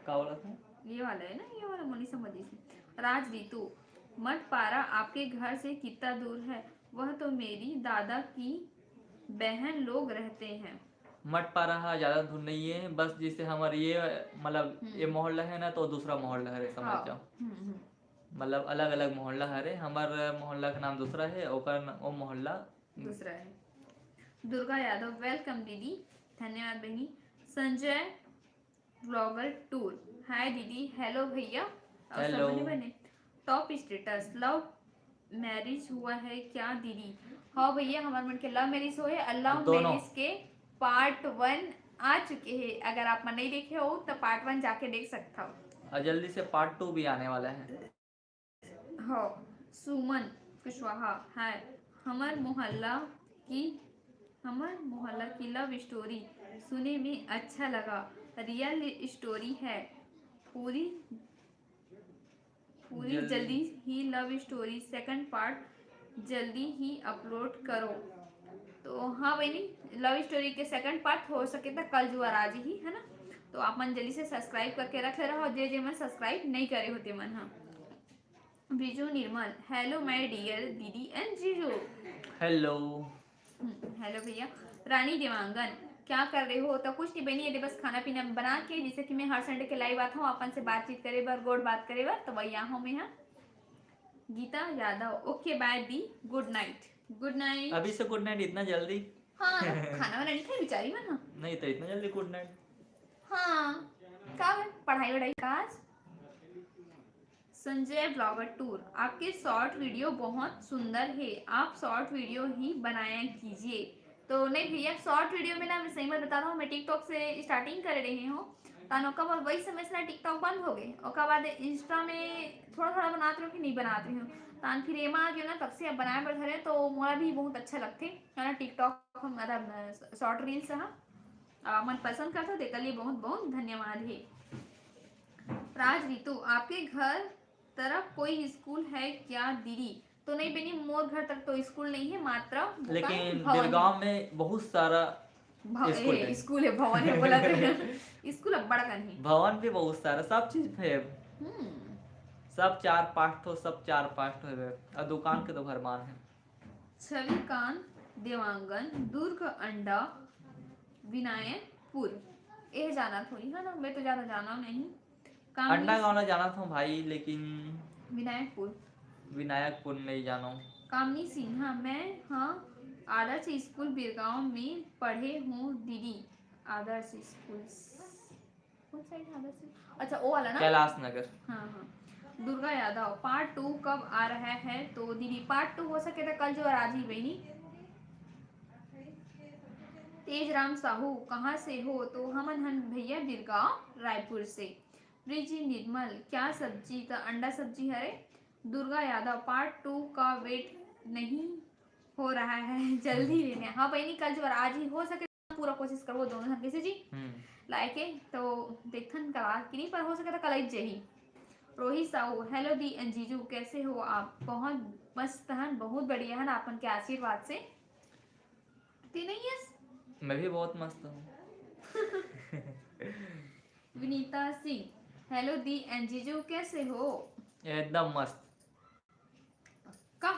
का बोला था? ये वाला है ना, ये वाला मोनी समझ इसे। राज रितु, मटपारा आपके घर से कितना दूर है? वह तो मेरी दादा की बहन लोग रहते हैं। मटपारा हा ज्यादा दूर नहीं है, बस जैसे हमारे ये, मतलब ये हम्म। मोहल्ला है ना, तो दूसरा मोहल्ला है, समझ हाँ। जाओ। हम्म, हम्म। मतलब अलग अलग मोहल्ला हरे, हमार मोहल्ला का नाम दूसरा है, ओकर न, वो मोहल्ला दूसरा है। दुर्गा यादव, वेलकम दीदी, धन्यवाद बहिनी। संजय ब्लॉगर टूर, हाय दीदी। हेलो भैया, और सब हेलो। बने बने। टॉप स्टेटस, लव मैरिज हुआ है क्या दीदी? हाँ भैया, हमार मन के लव मैरिज हो है, और लव दोनों। मैरिज के पार्ट वन आ चुके हैं। अगर आप मन नहीं देखे हो तो पार्ट वन जाके देख सकता हो। और जल्दी से पार्ट टू भी आने वाला है। हो, सुमन कुशवाहा, हाय। हमर मोहल्ला की, हमर मोहल्ला की लव स्टोरी सुने में अच्छा लगा, रियल स्टोरी है पूरी, पूरी जल्दी। जल्दी ही लव स्टोरी सेकंड पार्ट जल्दी ही अपलोड करो। तो हाँ बहनी, लव स्टोरी के सेकंड पार्ट हो सके तो कल जुआर आज ही, है ना? तो आप मन जल्दी से सब्सक्राइब करके रख ले रहो, जे जे मन सब्सक्राइब नहीं करे होते मन। हाँ, बिजू निर्मल, हेलो माय डियर दीदी एंड जीजू। हेलो। हम्म, हेलो भैया। रानी देवांगन, क्या कर रहे हो? तो कुछ नहीं बहनी, ये बस खाना पीना बना के, जैसे कि मैं हर संडे के लाइव आता हूँ अपन से बातचीत करे बर, गोड बात करे बर, तो वही यहाँ हूँ मैं यहाँ। गीता यादव, ओके बाय दी, गुड नाइट। Good night. अभी से गुड नाइट इतना जल्दी? हाँ, खाना वाना नहीं खाई बेचारी मन ना। नहीं तो इतना जल्दी गुड नाइट? हाँ, का बा? पढ़ाई वढ़ाई का आज? संजय ब्लॉगर टूर, आपके शॉर्ट वीडियो बहुत सुंदर है, आप शॉर्ट वीडियो ही बनाया कीजिए। तो नहीं भैया, शॉर्ट वीडियो में ना, मैं सही बात बता रहा हूँ, मैं टिकटॉक से स्टार्टिंग कर रही हूँ, तान ओकर बाद वही समय से ना टिकटॉक बंद हो गए, ओकर बाद इंस्टा में थोड़ा थोड़ा बनात रही हूँ कि नहीं बनात रही हूँ, तान फिर एमा आ गयो ना, तब से अब बनाए बर धरे, तो मोला भी बहुत अच्छा लगथे है ना टिकटॉक, मतलब शॉर्ट रील्स हा। आप मन पसंद करथो, तेकर लिए बहुत बहुत धन्यवाद हे। राज रितु, आपके घर तरफ कोई स्कूल है क्या दीदी? तो नहीं बहनी, मोर घर तरफ तो स्कूल नहीं है, मात्र दुकान लेकिन भवन है। बिरगांव में बहुत सारा भव-, स्कूल ए, है। स्कूल है, भवन है बोला तो। स्कूल अब्बड़ कन है। भवन भी बहुत सारा, सब चीज है। हम्म। सब चार पाँच ठो, सब चार पाँच ठो है। और दुकान के तो भरमार है। छविकांत देवांगन, दुर्ग अंडा विनायकपुर। ए जाना थोड़ी है ना, मैं तो ज्यादा जाना नहीं। अंडा कामिनी गाँव ना जाना था भाई, लेकिन विनायकपुर। विनायकपुर नहीं जाना हूँ। कामिनी सिन्हा, मैं हाँ आदर्श स्कूल बिरगांव में पढ़े हूँ दीदी। आदर्श स्कूल कौन साइड है आदर्श? अच्छा, वो वाला ना। कैलाश नगर। हाँ हाँ। दुर्गा यादव, पार्ट टू कब आ रहा है? तो दीदी, पार्ट टू हो सके तो कल जुआर आज ही बहनी। तेज राम साहू, कहाँ से हो? तो हमन हन भैया बिरगांव रायपुर से। ब्रिजी निर्मल, क्या सब्जी? तो अंडा सब्जी हरे। दुर्गा यादव, पार्ट टू का वेट नहीं हो रहा है, जल्दी लेने। हाँ बहनी, कल जुआर आज ही हो सके पूरा कोशिश करबो दोनों झन, कैसे जी? हम्म। लाए के तो देखथन कल आज की नहीं, पर हो सके तो कल आई जाही। रोहित साहू, हेलो दी एंड जीजू, कैसे हो आप? बहुत मस्त हन, बहुत बढ़िया हन आपन के आशीर्वाद से। ती नहीं यस? मैं भी बहुत मस्त हूँ। विनीता सिंह, हेलो दी एंड जीजू, कैसे हो? एकदम मस्त। का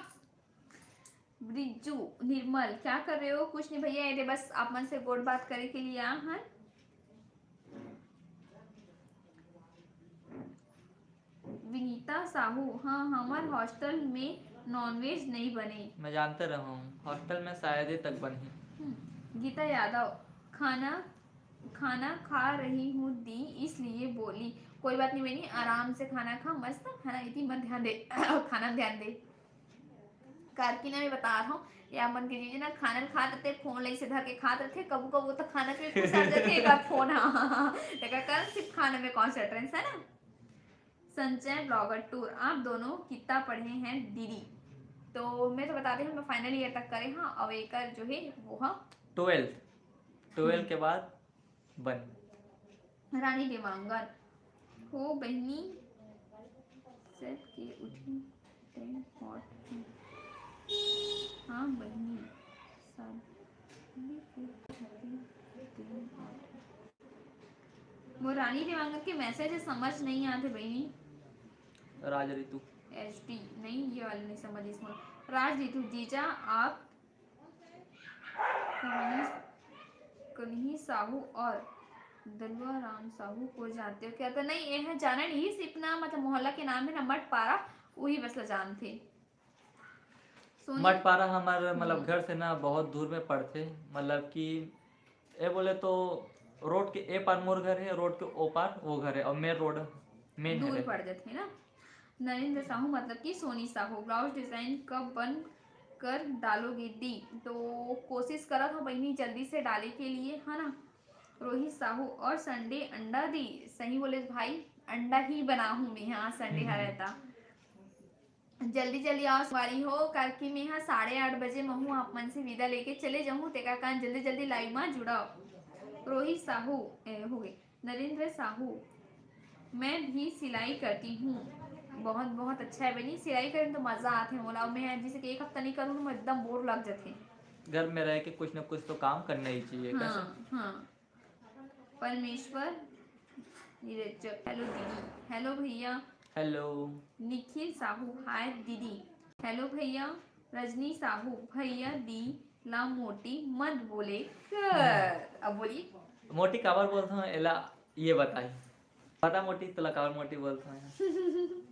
ब्रिजू निर्मल, क्या कर रहे हो? कुछ नहीं भैया, ये बस आप मन से गोठ बात करे के लिए आ हन। विनीता साहू, हाँ, हमर हॉस्टल में नॉनवेज नहीं बने। मैं जानते रहूँ, हॉस्टल में शायद ही तक बनी। हम्म, गीता यादव, खाना खाना खा रही हूँ दी, इसलिए बोली। कोई बात नहीं बहनी, आराम से खाना खा, मस्त, है ना, इतनी मत ध्यान दे खाना में ध्यान दे। कारकी ना, मैं बता रहा हूँ, ये आप मन के जीजी ना खाना ल खात रहते, फोन ल ऐसे धर के खात रहते, कबू कबू तो खाना पे घुस जाते, एक बार फोन, हाँ, हाँ, हाँ। तेकर कारण सिर्फ खाना में कॉन्सेंट्रेट है ना। संजय ब्लॉगर टूर, आप दोनों कितना पढ़े हैं दीदी? तो मैं तो बता दे हूँ, मैं फाइनल ईयर तक करे हाँ, और एकर जो है वो हाँ। ट्वेल्थ, ट्वेल्थ के बाद बन। रानी देवांगन, हो बहिनी, सेट के उठी, टेन हॉट। हाँ बहिनी, सब मोर रानी देवांगन के मैसेज है, समझ नहीं आते बहिनी। राज ऋतु। एच डी नहीं, ये वाले नहीं समझ इसमें। राज ऋतु, जीजा आप कन्ही, कन्ही साहू और दलुआ राम साहू को जानते हो क्या? तो नहीं, ये है जाना नहीं, सिर्फ ना मतलब मोहल्ला के नाम है ना मटपारा, वही बस ला जानते। सोनी? मटपारा हमार मतलब घर से ना बहुत दूर में पड़थे, मतलब कि ए बोले तो रोड के ए पार मोर घर है, रोड के ओ पार वो घर है, और मेन रोड मेन दूर है। पड़ जाते ना। नरेंद्र साहू मतलब कि सोनी साहू, ब्लाउज डिजाइन कब बन कर डालोगे दी? तो कोशिश करत हो बहनी जल्दी से डाले के लिए, है ना। रोहित साहू, और संडे अंडा दी? सही बोले भाई, अंडा ही बनाहूँ मैं, हाँ संडे हा हम्म। रहता। जल्दी जल्दी आओ संगवारी हो, काकि मैं हा साढ़े आठ बजे महू आप मन से विदा लेके चले जाहूँ, तेकर कारण जल्दी जल्दी लाइव मा जुड़ाओ। रोहित साहू, ए, हो गए, नरेंद्र साहू, मैं भी सिलाई करती हूँ। बहुत बहुत अच्छा है बहनी, सिलाई करे तो मजा आथे मोला। मैं जैसे कि एक हफ्ता नहीं करूँ तो मैं एकदम बोर लग जाथे। घर में रह के कुछ ना कुछ तो काम करना ही चाहिए। कैसे? हाँ हाँ। परमेश्वर निरंजक, हेलो दीदी। हेलो भैया। हेलो। निखिल साहू, हाय दीदी। हेलो भैया। रजनी साहू, भैया दी ला मोटी मत बोले कर। अब बोलिए। मोटी काबर बोलत हूँ एला ये बताई। पता मोटी तोला काबर मोटी बोलत हूँ?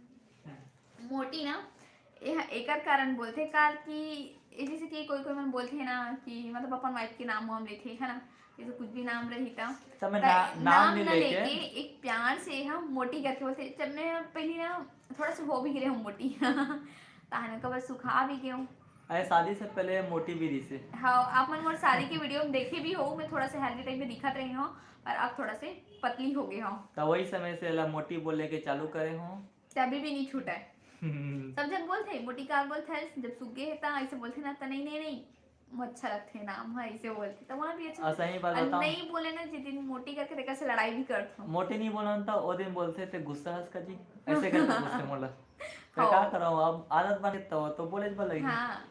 मोटी ना, एह एकर कारण बोलथे काकि ए जैसे कि कोई कोई मन बोलथे ना कि मतलब अपन वाइफ के नाम वाम लेथे, है ना, जैसे कुछ भी नाम रही त तब मैं त ना, नाम नाम नहीं न लेके लेके एक प्यार से हम मोटी करके बोलथे। जब मैं पहली ना थोड़ा सा हो भी रहे हूँ मोटी तहन कबर सुखा भी गए हूँ। अरे शादी से पहले मोटी भी रही से। हाँ, आप मन मोर शादी के वीडियो में देखे भी हो, मैं थोड़ा सा हेल्दी टाइप में दिखत रही हूँ और अब थोड़ा से पतली हो गई हूँ। तो वही समय से एला मोटी बोले के चालू करे हूँ। तभी भी नहीं छूटा है। सब जन बोलते हैं मोटी कार बोलते हैं, जब सूख गए त ऐसे बोलते ना, त नहीं नहीं नहीं, वो अच्छा लगते है नाम है, ऐसे बोलते तो वहाँ भी अच्छा। और सही बात और बताऊँ, नहीं बोले ना जिस दिन मोटी करके तेकर से लड़ाई भी करता हूँ। मोटी नहीं बोलन तो वो दिन बोलते थे गुस्सा हंस का जी, ऐसे करके गुस्से मोला। तो हाँ। क्या करो, अब आदत बने तो तो बोले बल लगी। हाँ।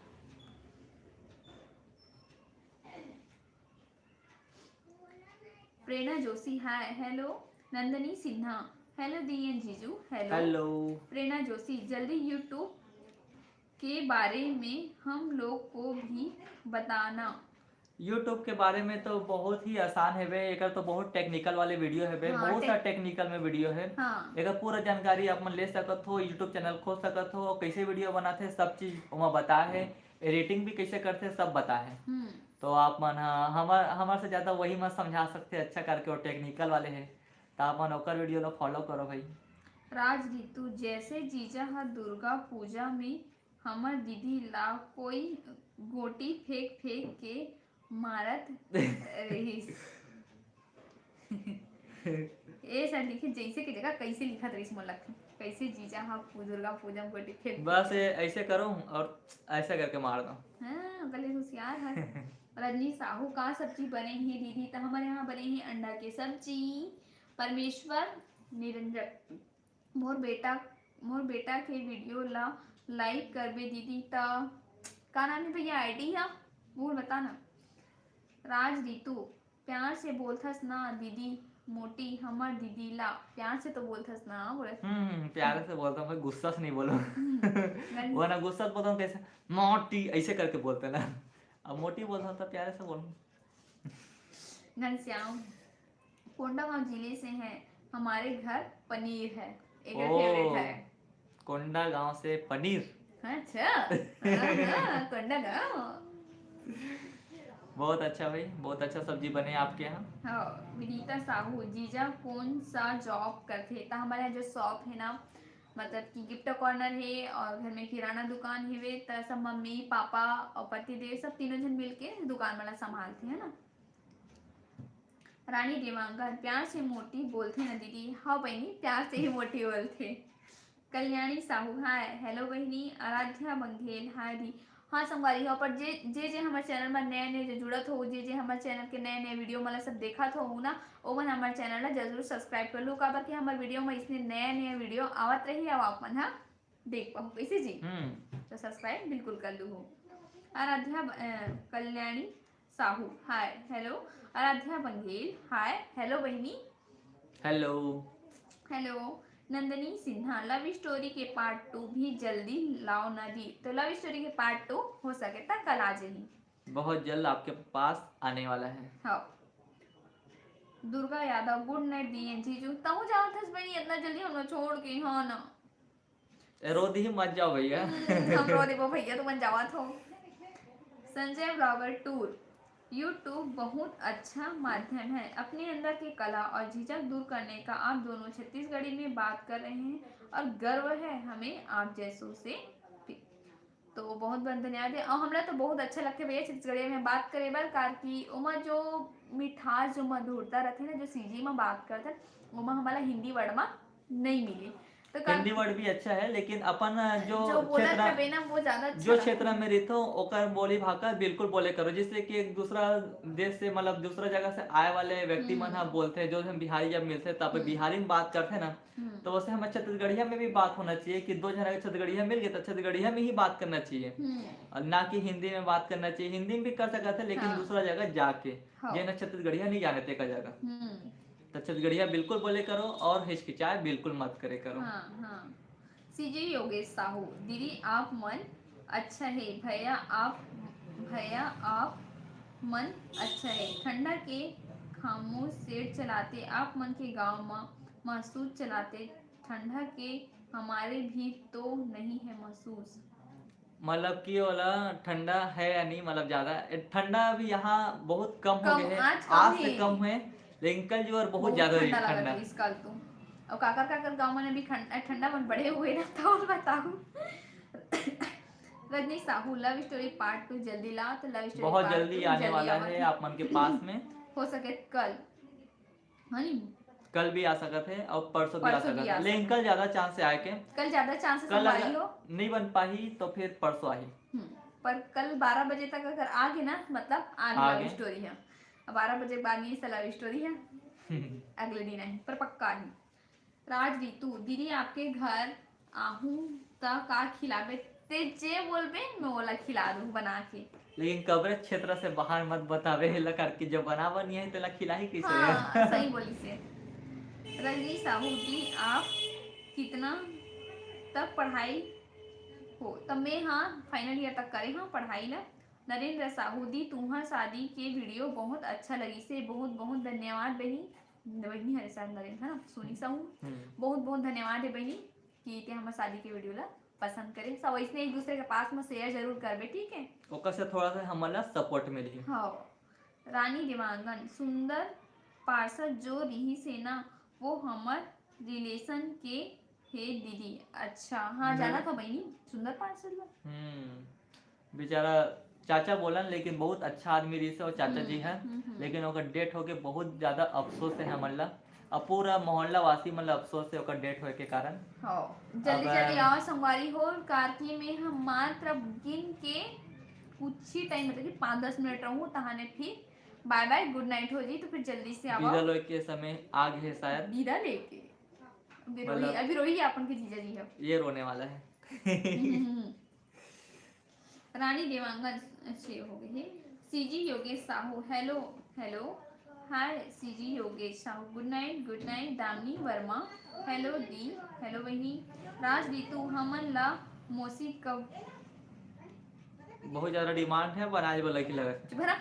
Prerna Joshi, hi. Hello Nandini Sinha, hello दी एंड जीजू। हेलो। हेलो। प्रेरणा जोशी, जल्दी यूट्यूब के बारे में हम लोग को भी बताना। यूट्यूब के बारे में तो बहुत ही आसान हेबे, एकर तो बहुत टेक्निकल वाले वीडियो हेबे, हाँ, बहुत टेक- सारा टेक्निकल में वीडियो है। हाँ। एकर पूरा जानकारी आप मन ले सकत हो, यूट्यूब चैनल खोल सकत हो, कैसे वीडियो बनाथे सब चीज ओमा बता है, एडिटिंग भी कैसे करथे सब बता है। हम्म। तो आप मन ह हमार हमार से ज्यादा वही मन समझा सकथे अच्छा करके, वो टेक्निकल वाले है, तो आप मन ओकर वीडियो ला फॉलो करो भाई। राज रितु, जैसे जीजा ह दुर्गा पूजा में हमर दीदी ला कोई गोटी फेंक फेंक के मारत रहिस। ए सर लिखे जैसे के जगह कैसे लिखत रहिस, मोला लगथे कैसे जीजा ह पू-, दुर्गा पूजा में गोटी फेंक बस ये ऐसे करो और ऐसा करके मार दो। हाँ, भले होशियार है। रजनी साहू, का सब्जी बने हे दीदी? त हमर यहाँ बने हे अंडा के सब्जी। परमेश्वर निरंजक, मोर बेटा, मोर बेटा के वीडियो ला लाइक करबे दीदी। त का नाम है भैया आईडी हा? वो बता ना। राज रितु, प्यार से बोलथस ना दीदी, मोटी, हमर दीदी ला प्यार से तो बोलथस ना, बोले। हम्म, प्यारे से बोलता हूँ मैं, गुस्सा से नहीं बोलूँ। हम्म, गन- वो ना गुस्सा से बोलता हूँ, कैसे, मोटी, ऐसे करके बोलते ना। अब मोटी बोलता हूँ तो प्यारे से बोलूँ। घनश्याम, कोंडागांव जिले से हैं, हमारे घर पनीर है, एक ओ। फेवरेट है। कोंडागांव से पनीर। अच्छा। हाँ, हाँ, कोंडागांव। बहुत अच्छा भाई, बहुत अच्छा सब्जी बने आपके यहाँ। हाँ, विनीता साहू, जीजा कौन सा जॉब करथे? त हमारे यहाँ जो शॉप है ना, मतलब कि गिफ्ट कॉर्नर है और घर में किराना दुकान हेवे, त सब मम्मी, पापा और पतिदेव सब तीनों जन मिलके दुकान वाला संभालथे, है ना। रानी देवांगन, प्यार से मोटी बोलथे ना दीदी? हाँ बहनी, प्यार से ही मोटी बोलथे। कल्याणी साहू, हाय, हेलो बहिनी। आराध्या बंघेल, हाय दी। हाँ संगवारी हो, पर जे जे जे हमर चैनल में नए नए जो जुड़त हो, जे जे हमर चैनल के नए नए वीडियो मन ला सब देखत हो ना, ओमन हमर चैनल ला जरूर सब्सक्राइब कर लू, काबर कि हमर वीडियो में इसने नए नए वीडियो आवत रही, अब आप मन हा देख पाहू, कैसे जी? हम्म। तो सब्सक्राइब बिल्कुल कर लू हो। आराध्या ब- अ, कल्याणी साहू, हाय, हेलो। आराध्या बंघेल, हाय, हेलो बहिनी। हेलो। हेलो। नंदनी सिन्हा, लव स्टोरी के पार्ट टू भी जल्दी लाओ ना दी। तो लव स्टोरी के पार्ट टू हो सके त कल आ जाही। बहुत जल्द आपके पास आने वाला है। हाँ। दुर्गा यादव, गुड नाइट दिए जीजू। तहु जावत हस बहिनी इतना जल्दी हमला छोड़ के, हाँ ना। ए, रो दी मत जाओ भैया। हम्म, हम रो देबो भैया, तुमन जावत हो। संजय ब्लॉगर टूर, YouTube बहुत अच्छा माध्यम है, अपने अंदर की कला और झिझक दूर करने का। आप दोनों छत्तीसगढ़ी में बात कर रहे हैं और गर्व है हमें आप जैसों से भी। तो बहुत बहुत धन्यवाद है। और हमरा तो बहुत अच्छा लगता है भैया छत्तीसगढ़िया में बात करे बर, कार कि ओमा जो मिठास, जो मधुरता रहती है ना, जो सीजी में बात करते हैं, ओमा हमारा हिंदी वर्ड में नहीं मिली। तो का- हिंदी वर्ड भी अच्छा है, लेकिन अपन जो जो बोलत क्षेत्र रहे ना, वो ज्यादा अच्छा जो लगता क्षेत्र में रहिथो, ओकर बोली भाखा बिल्कुल बोले करो। जैसे कि एक दूसरा देश से, मतलब दूसरा जगह से आए वाले व्यक्ति मन ह हम्म। बोलथे, जो हम बिहारी जब मिलथे तब हम्म। बिहारी में बात करथे ना, हम्म। तो वैसे हमें छत्तीसगढ़िया में भी बात होना चाहिए कि दो जना के छत्तीसगढ़िया मिल गए तो छत्तीसगढ़िया में ही बात करना चाहिए, हम्म। और ना कि हिंदी में बात करना चाहिए। हिंदी में भी कर सकत है, लेकिन हाँ। दूसरा जगह जाके, हाँ। जे ना छत्तीसगढ़िया नहीं जाने तेकर जगह, हम्म। तो छत्तीसगढ़िया बिल्कुल बोले करो और हिचकिचाए बिल्कुल मत करे करो। हाँ, हाँ। सीजे योगेश साहू, दीदी आप मन अच्छा है, भैया आप, भैया आप मन अच्छा है। ठंडा के खामोश सेठ चलाते, आप मन के गांव म महसूस चलाते, ठंडा के हमारे भी तो नहीं है महसूस। मतलब कि ओला ठंडा है या नहीं, मतलब ज्यादा ए, ठंडा अभी यहाँ बहुत कम हो कम, गए है, आज कम आज से है। कम है, लेकिन कल जो और बहुत ज्यादा रही ठंडा लगा ठंडा। रही इस काल तो। और काकर काकर गांव में भी खंड-, ठंडा मन बढ़े हुए ना, तो बताओ। रजनी साहू, लव स्टोरी पार्ट टू जल्दी ला। तो लव स्टोरी बहुत पार्ट जल्दी टू आने जल्दी वाला आवत है है। आप मन के पास में। हो सके कल, है नी? कल भी आ सकत है और परसों भी आ परसों भी सकत आ है, लेकिन सकत है। कल ज्यादा चांस है आए के। कल ज्यादा चांसेस कल संभाली अगर हो। नहीं बन पाही तो फिर परसों आही। हम्म, पर कल बारह बजे तक अगर आ गए ना, मतलब आ आ लव गए। स्टोरी है। अब बारह बजे के बाद नहीं सला स्टोरी है, अगले दिन आही, पर पक्का आही। राज ऋतु, दीदी आपके घर आहूं त का खिलाबे? ते जे बोलबे मैं ओला खिला दूं बना के। लेकिन कवरेज क्षेत्र से बाहर मत बतावे, एला करके जब बनावा नहीं है तेला खिलाही कैसे? हाँ, सही बोली से। रजनी साहू जी, आप कितना तक पढ़ाई हो? त मैं हाँ फाइनल ईयर तक करे हाँ पढ़ाई ला। नरेंद्र साहू दी, तुम्हार शादी के वीडियो बहुत अच्छा लगी से, बहुत बहुत धन्यवाद बहिनी। बहिनी हरे शायद नरेंद्र है ना, सोनी साहू। हम्म। बहुत बहुत धन्यवाद है बहिनी कि ते हमर शादी के वीडियो ला पसंद करे। सब ऐसने एक दूसरे के पास में शेयर जरूर करबे, ठीक है? ओकर से थोड़ा सा हमन ला सपोर्ट मिलही। हाँ। रानी देवांगन, सुंदर पार्षद जो रिहिस हे ना, वो हमर रिलेशन के हे दीदी। अच्छा, हाँ, हम्म। जाना था बहिनी सुंदर पार्षद ला। हम्म, बेचारा चाचा बोलन, लेकिन बहुत अच्छा आदमी रहिस हे और चाचा जी हम्म, हैं, हम्म, हम्म। लेकिन ओकर डेथ होके बहुत ज्यादा अफसोस है हमन ला, और पूरा मोहल्ला वासी मन ला अफसोस है ओकर डेथ होए के कारण। हाँ, जल्दी अब, जल्दी आओ संगवारी हो, कारकी में हम मात्र गिन के कुछ ही टाइम, मतलब कि पाँच दस मिनट रहूँ, तहाने फिर बाय बाय गुड नाइट हो जी, तो फिर जल्दी से आओ। विदा लोए के समय आ गए शायद। विदा लेके। अभी रोही, मतलब अभी रोही अपन के जीजा जी है। ये रोने वाला है। हम्म। रानी देवांगन, अच्छे हो गए हैं। CG Yogesh Sahu, hello, hello. Hi CG Yogesh Sahu, good night, good night. Damini Verma, hello दी, हेलो बहिनी। राज रितु, हमन ला मौसी कब बहुत ज्यादा डिमांड है, बनाए बर लड़की लगत। चुप रह।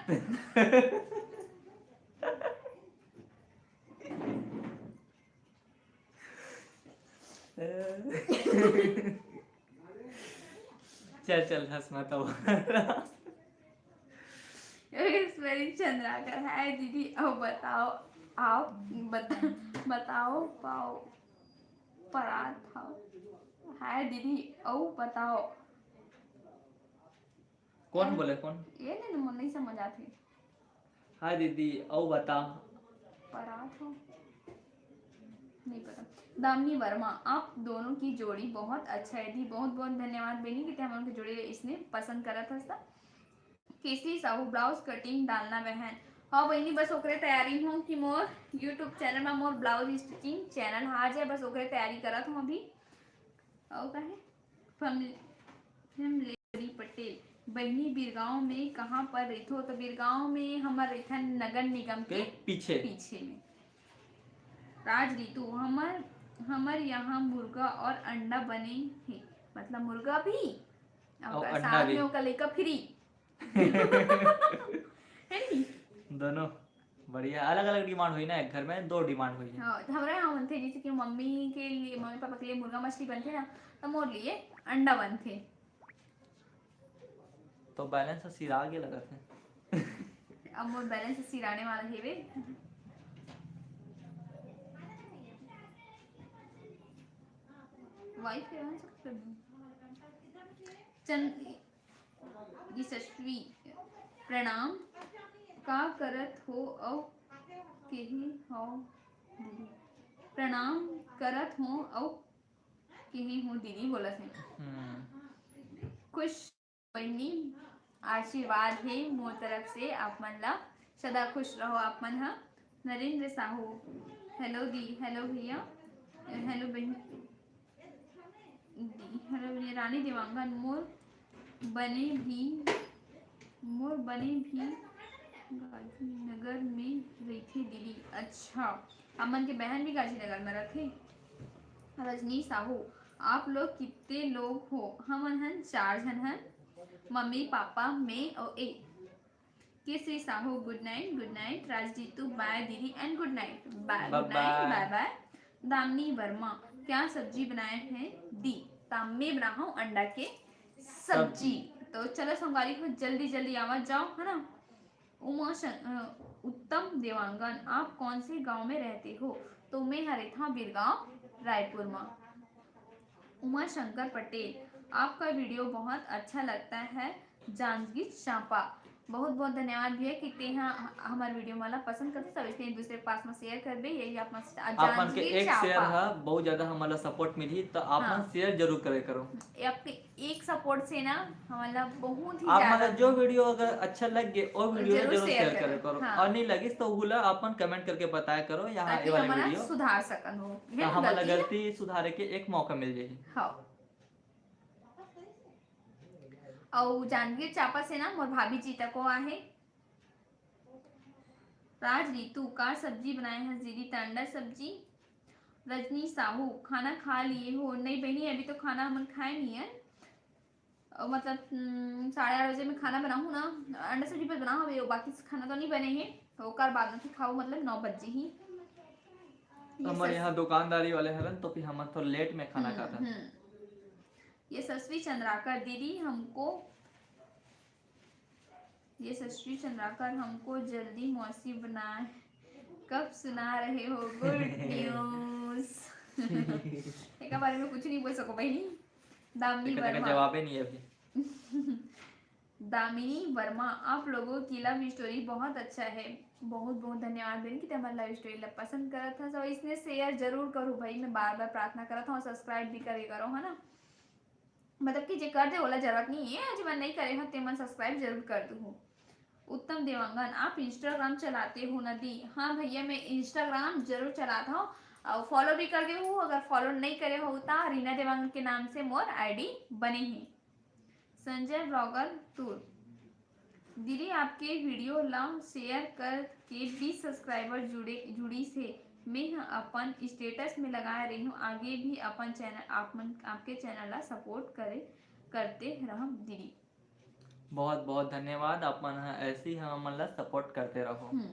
चल, चल, हंस मत अब। ईश्वरी चंद्राकर, हाय दीदी, अउ बताओ, आओ, बता, बताओ, पाओ, परात हव। हाय दीदी, अउ बताओ। कौन बोले, कौन? ये नहीं, नहीं समझ आती। हाय दीदी, अउ बता। परात हो? नहीं पता। दामिनी वर्मा, आप दोनों की जोड़ी बहुत अच्छा है दी। बहुत बहुत धन्यवाद बहनी कि ते हमन के जोड़ी ला इसने पसंद करत हस त। केसरी साहू, ब्लाउज कटिंग डालना बहन। हाँ बहनी, बस ओकरे तैयारी हूँ कि मोर YouTube चैनल में मोर ब्लाउज स्टिचिंग चैनल आ जाए, बस ओकरे तैयारी करत हूँ अभी। अउ का है? फैमिली, फैमिली पटेल, बहिनी बिरगांव में कहाँ पर रहिथो? तो बिरगांव में हमर रहिथन नगर निगम के के पीछे। पीछे में। राज रितु, हमर, हमर यहाँ मुर्गा और अंडा बने हे, मतलब मुर्गा भी और और अंडा साथ भी। में ओकर लइका फ्री। है नी? दोनों बढ़िया, अलग-अलग डिमांड होही ना, एक घर में दो डिमांड होही। हाँ, तो हमरे यहाँ बनथे, जैसे कि मम्मी के लिए, मम्मी पापा के लिए मुर्गा मछली बनथे ना, तो मोर लिए अंडा बनथे। तो बैलेंस ह सिरा गे लगत हे। अब मोर बैलेंस सिराने वाला हेवे। वाइफ के रहन सकते हैं। चंद यशस्वी, प्रणाम। का करत हो अउ केहे हो दीदी? प्रणाम करत हो अउ केहे हो दीदी बोलत हे। हम्म। खुश बहिनी, आशीर्वाद हे मोर तरफ से आप मन ला। सदा खुश रहो आप मन ह। नरेंद्र साहू, हेलो दी, हेलो भैया, हेलो बहन। दी, हेलो, ये रानी देवांगन, मोर बने भी, मोर बने भी गांधीनगर में रहिथे दीदी। अच्छा, हमन के बहन भी गांधीनगर में रहिथे। रजनी साहू, आप लोग कितने लोग हो? हमन हन चार झन हन, मम्मी, पापा, मैं और ए। Kesari Sahu, good night, good night. Rajjeetu, bye दीदी and good night. Bye, good night, bye. Bye bye. Damini Verma, क्या सब्जी बनाए हैं दी? त मैं बनाहूँ अंडा के सब्जी। सब्जी। तो चलो संगवारी हो, जल्दी जल्दी आवा जाओ, है ना। उमा शं-, अ, उत्तम देवांगन, आप कौन से गांव में रहते हो? तो मैं हरेथा बिरगांव रायपुर में। उमा शंकर पटेल, आपका वीडियो बहुत अच्छा लगता है। जांजगीर चांपा, बहुत बहुत धन्यवाद भैया कि ते ह-, हमार वीडियो मला पसंद करते, सब इसलिए दूसरे के पास में शेयर करबे, यही आप मन से। आप मन के जांजगीर एक शेयर चांपा ह बहुत ज्यादा हमन ला सपोर्ट मिलही, तो आप मन हाँ। शेयर जरूर करे करो। ये आपके एक सपोर्ट से ना हमन ला बहुत ही आप ज्यादा मन ला जो वीडियो अगर अच्छा लग गए, वो वीडियो ला जरूर जरूर शेयर शेयर करे करो। करो। हाँ। और नहीं लगिस तो ओला अपन कमेंट करके बताया करो, यहाँ ताकि ये वाले हमन ला वीडियो। सुधार सकन हो। तो है ना हमन ला गलती? गलती सुधारे के एक मौका मिल जाही। हाँ। अउ जांजगीर चांपा से ना मोर भाभी जी तको आहे। राज रितु, का सब्जी बनाए हस दीदी? त अंडा सब्जी। रजनी साहू, खाना खा लिए हो? नहीं बहनी, अभी तो खाना हमन खाए नहीं है। अउ मतलब, हम्म, साढ़े आठ बजे में खाना बनाहूँ ना, अंडा सब्जी बस बनाहूँ अभी, बाकी खाना तो नहीं बने हे, तो ओकर बाद में फिर खाओ, मतलब नौ बजे ही। ये हमर सस- यहाँ दुकानदारी वाले हरन, तो फिर हमन थोड़ा लेट में खाना हम्म, खाता। हम्म। यशस्वी चंद्राकर, दीदी हमको, यशस्वी चंद्राकर, हमको जल्दी मौसी बनाए, कब सुना रहे हो गुड न्यूज? एकर बारे में कुछ नहीं बोल सको बहनी। दामिनी तेकर, तेकर वर्मा। जवाबे नहीं है अभी। दामिनी वर्मा, आप लोगों की लव स्टोरी बहुत अच्छा है। बहुत बहुत धन्यवाद बहन कि ते हमर लव स्टोरी ला पसंद करत हस, और इसने शेयर जरूर करो भाई, मैं बार बार प्रार्थना करत हूँ, सब्सक्राइब भी करे करो, है ना। मतलब कि जे कर दे ओला जरूरत नहीं है, जे मन नहीं करे हो ते मन सब्सक्राइब जरूर कर दू। उत्तम देवांगन, आप इंस्टाग्राम चलाते हो ना दी? हाँ भैया, मैं इंस्टाग्राम जरूर चलाता हूँ और फॉलो भी कर दे हो। अगर फॉलो नहीं करे हो तो रीना देवांगन के नाम से मोर आईडी बने ही। संजय ब्लॉगर टूर, दीदी, आपके वीडियो ला शेयर करके बीस सब्सक्राइबर जुड़े, जुड़िस हे। मैं ह अपन स्टेटस में लगाए रही हूँ, आगे भी अपन चैनल, आप मन, आपके चैनल ला सपोर्ट करे, करते रहब दीदी। बहुत बहुत धन्यवाद, आप मन ह ऐसे ही हमन ला सपोर्ट करते रहो। हम्म।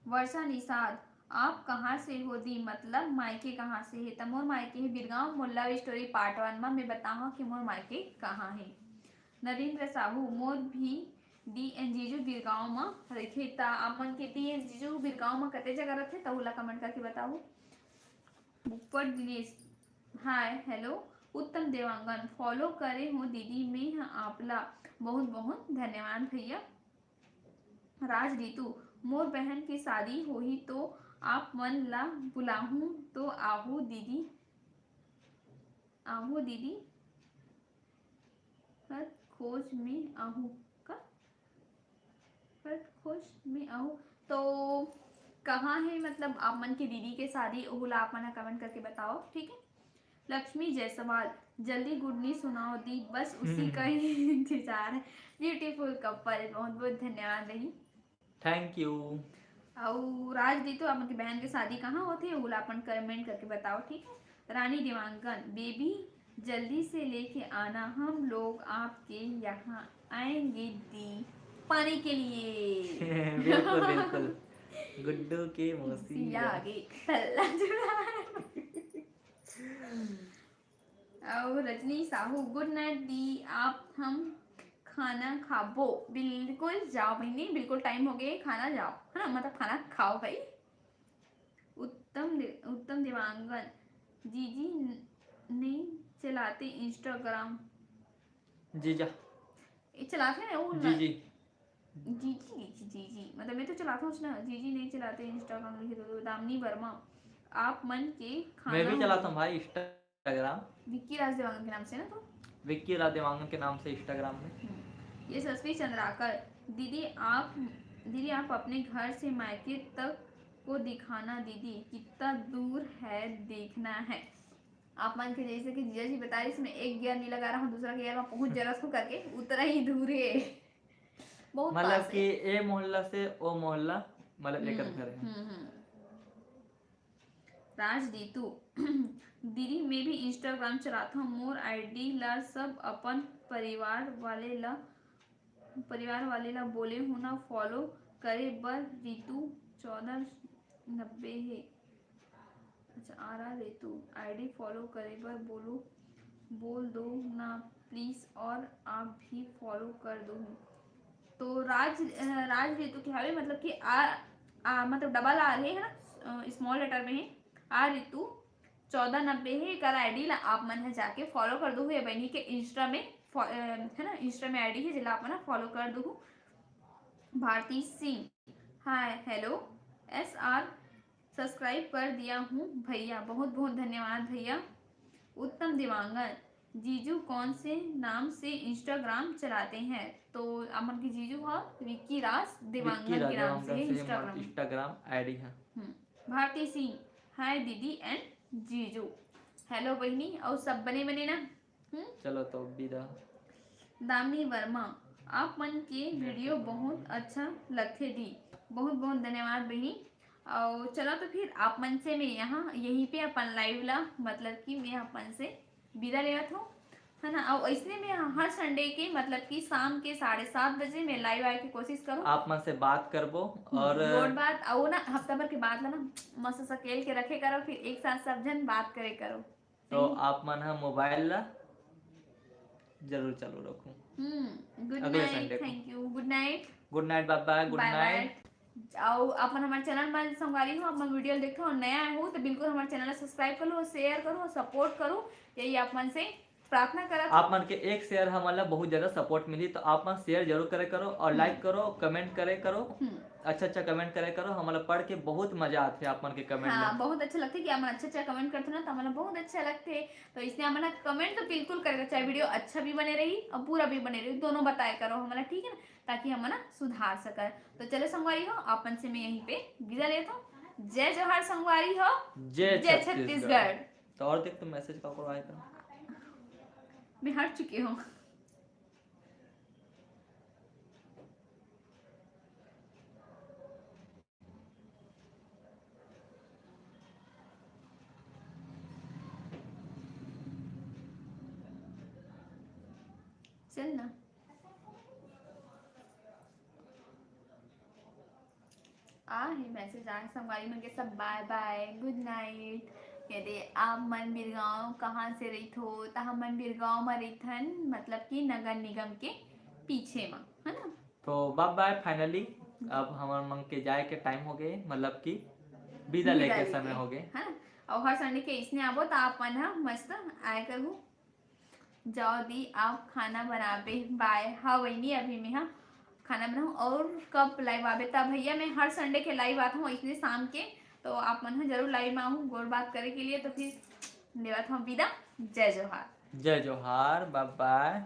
वर्षा निषाद, आप कहाँ से हो दी, मतलब मायके कहाँ से हे? त मोर मायके हे बिरगांव। मोर लव स्टोरी पार्ट वन में मैं बताऊँ कि मोर मायके कहाँ हे। नरेंद्र साहू, मोर भी दी एन जीजू बिरगांव म रहिथे। त आप मन के दी एन जीजू बिरगांव म कते जगह रहिथे, त ओला कमेंट करके बताओ। ऊपर दिनेश, हाय हेलो। उत्तम देवांगन, फॉलो करे हो दीदी, मैं ह आपला। बहुत बहुत धन्यवाद भैया। राज रितु, मोर बहन के शादी होही तो आप मन ला बुलाहूँ तो आहू दीदी, आहू दीदी, हर खोज में आहू का, हर खोज में आहू। तो कहाँ है, मतलब आप मन के दीदी के शादी, ओहू ला आप मन कमेंट करके बताओ, ठीक है। लक्ष्मी जायसवाल, जल्दी गुड न्यूज सुनाओ दी, बस उसी का ही इंतजार है। ब्यूटीफुल कपल, बहुत बहुत धन्यवाद बहनी। Thank you. अउ राज दी, तो आप मन के बहन के शादी कहाँ होथे, ओला अपन कमेंट करके बताओ, ठीक है। रानी देवांगन, बेबी जल्दी से लेके आना, हम लोग आपके यहाँ आएंगे दी पानी के लिए। बिल्कुल बिल्कुल। गुड्डू के मौसी सिया आगे तल्ला जुड़ा। अउ रजनी साहू, गुड नाइट दी, आप हम खाना खाबो। बिल्कुल जाओ बहनी, बिल्कुल टाइम हो गए, खाना जाओ, है ना, मतलब खाना खाओ भाई। उत्तम दे, उत्तम देवांगन, जीजी नहीं चलाते इंस्टाग्राम। जीजा। ये चलाते हैं वो जी जी। जीजी, जीजी, जीजी, मतलब मैं तो चलाता हूँ ना, जीजी नहीं चलाते इंस्टाग्राम लिखे तो। दामिनी वर्मा, आप मन के खाना मैं भी चलाता हूँ भाई इंस्टाग्राम। विक्की राज देवांगन के नाम से ना तो। विक्की राज देवांगन के नाम से इंस्टाग्राम में। हम्म। यशस्वी चंद्राकर, दीदी आप, दीदी आप अपने घर से मायके तक को दिखाना दीदी, कितना दूर है देखना है। आप मन के जैसे कि जीजा जी बता रही, इसमें एक गियर नहीं लगा रहा हूँ, दूसरा गियर में पहुंच जरा उसको करके उतना ही दूर है। बहुत मतलब पास कि है। ए मोहल्ला से ओ मोहल्ला, मतलब एकर हम्म, घर है। हम्म, हम्म। राज दीतू, दीदी मैं भी इंस्टाग्राम चलाथव, मोर आईडी ला सब अपन परिवार वाले ला, परिवार वाले ला बोले हूँ ना फॉलो करे बर। रितु चौदह नब्बे हे। अच्छा, आरा रितु आईडी फॉलो करे बर बोलो, बोल दो ना प्लीज, और आप भी फॉलो कर दो। तो राज, अ, राज रितु के हवे, मतलब कि आ, आ, मतलब डबल आर है ना, स्मॉल लेटर में है। आर रितु चौदह नब्बे है, एकर आईडी ला आप मन ह जाके फॉलो कर दो। ये बहनी के इंस्टा में फॉ-, अ, है ना, इंस्टा में आईडी है, जेला आप मन फॉलो कर दो। Bharti Singh, hi hello, S R subscribe कर दिया हूँ भैया, बहुत बहुत धन्यवाद भैया। उत्तम देवांगन, जीजू कौन से नाम से इंस्टाग्राम चलाते हैं? तो आप मन के जीजू ह विक्की राज देवांगन के नाम से है इंस्टाग्राम। इंस्टाग्राम आईडी है। हम्म, भारती सिंह, हाय दीदी एंड जीजू। हेलो बहिनी, अउ सब बने बने ना? हम्म? चलो तो विदा। दामिनी वर्मा, आप मन के वीडियो बहुत अच्छा लगथे दी। बहुत बहुत धन्यवाद बहिनी। और चलो तो फिर आप मन से मैं यहाँ यहीं पे अपन लाइव ला, मतलब कि मैं अपन से विदा लेवत हूँ, है ना। और इसने में हर संडे के, मतलब कि शाम के साढ़े सात बजे मैं लाइव आए के कोशिश करूँ। आप मन से बात करबो। हम्म, और गोठ बात, और ना हफ्ता भर के बात ला ना मस्त सकेल के रखे करो, फिर एक साथ सब जन बात करे करो। तो आप मन ह मोबाइल ला जरूर चालू रखो। हम्म, गुड अगले नाइट, संडे को। Thank you, good night, good night, bye bye, good bye bye. Night. अउ अपन हमारे चैनल में संगवारी हो, अपन वीडियो देखो और नया हो तो बिल्कुल हमारे चैनल ला सब्सक्राइब कर लो, शेयर करो, सपोर्ट करो, यही आप मन से प्रार्थना करत आप मन के एक शेयर हमन ला बहुत ज्यादा सपोर्ट मिली, तो आप मन शेयर जरूर करे करो और हम्म। लाइक करो, कमेंट करे करो, हम्म। अच्छा अच्छा कमेंट करे करो, हमन ला पढ़ के बहुत मजा आथे आप मन के कमेंट हाँ, में। बहुत अच्छा लगथे कि आप मन अच्छा अच्छा कमेंट करते ना, तो हमन ला बहुत अच्छा लगथे। तो इसलिए हमन ला कमेंट तो बिल्कुल करेगा, चाहे वीडियो अच्छा भी बने रही और बुरा भी बने रही, दोनों बताए करो हमन ला, ठीक है ना, ताकि हमन ना सुधार सकन। तो चलो संगवारी हो, आप मन से मैं यहीं पे विदा लेता हूँ। जय जोहार संगवारी हो, जय जय छत्तीसगढ़। छत्तीसगढ़। तो और देख तो मैसेज का करो आएगा। मैं हट चुकी हूँ। चल ना। आ हे मैसेज आए संगवारी मन के सब, बाय बाय, गुड नाइट। यदि आप मन बिरगांव कहाँ से रहित हो, त हमन बिरगांव म रहिथन, मतलब कि नगर निगम के पीछे म, है ना? तो बाय बाय, फाइनली अब हमर मन के जाए के टाइम हो गए, मतलब कि विदा विदा लेके लेके। समय हो गए। है ना? और हर संडे के इसने आबो त आप मन ह मस्त आए करहू। जाओ दी, आप खाना बनाबे। बाय। हाँ बहिनी, अभी मैं हा खाना बनाऊँ। और कब लाइव आबे? तब भैया, मैं हर संडे के लाइव आता हूँ इसने शाम के, तो आप मन ह जरूर लाइव में आहू गोर बात करे के लिए। तो फिर देवत हूँ विदा। जय जोहार। जय जोहार, बाय बाय।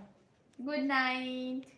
Good night.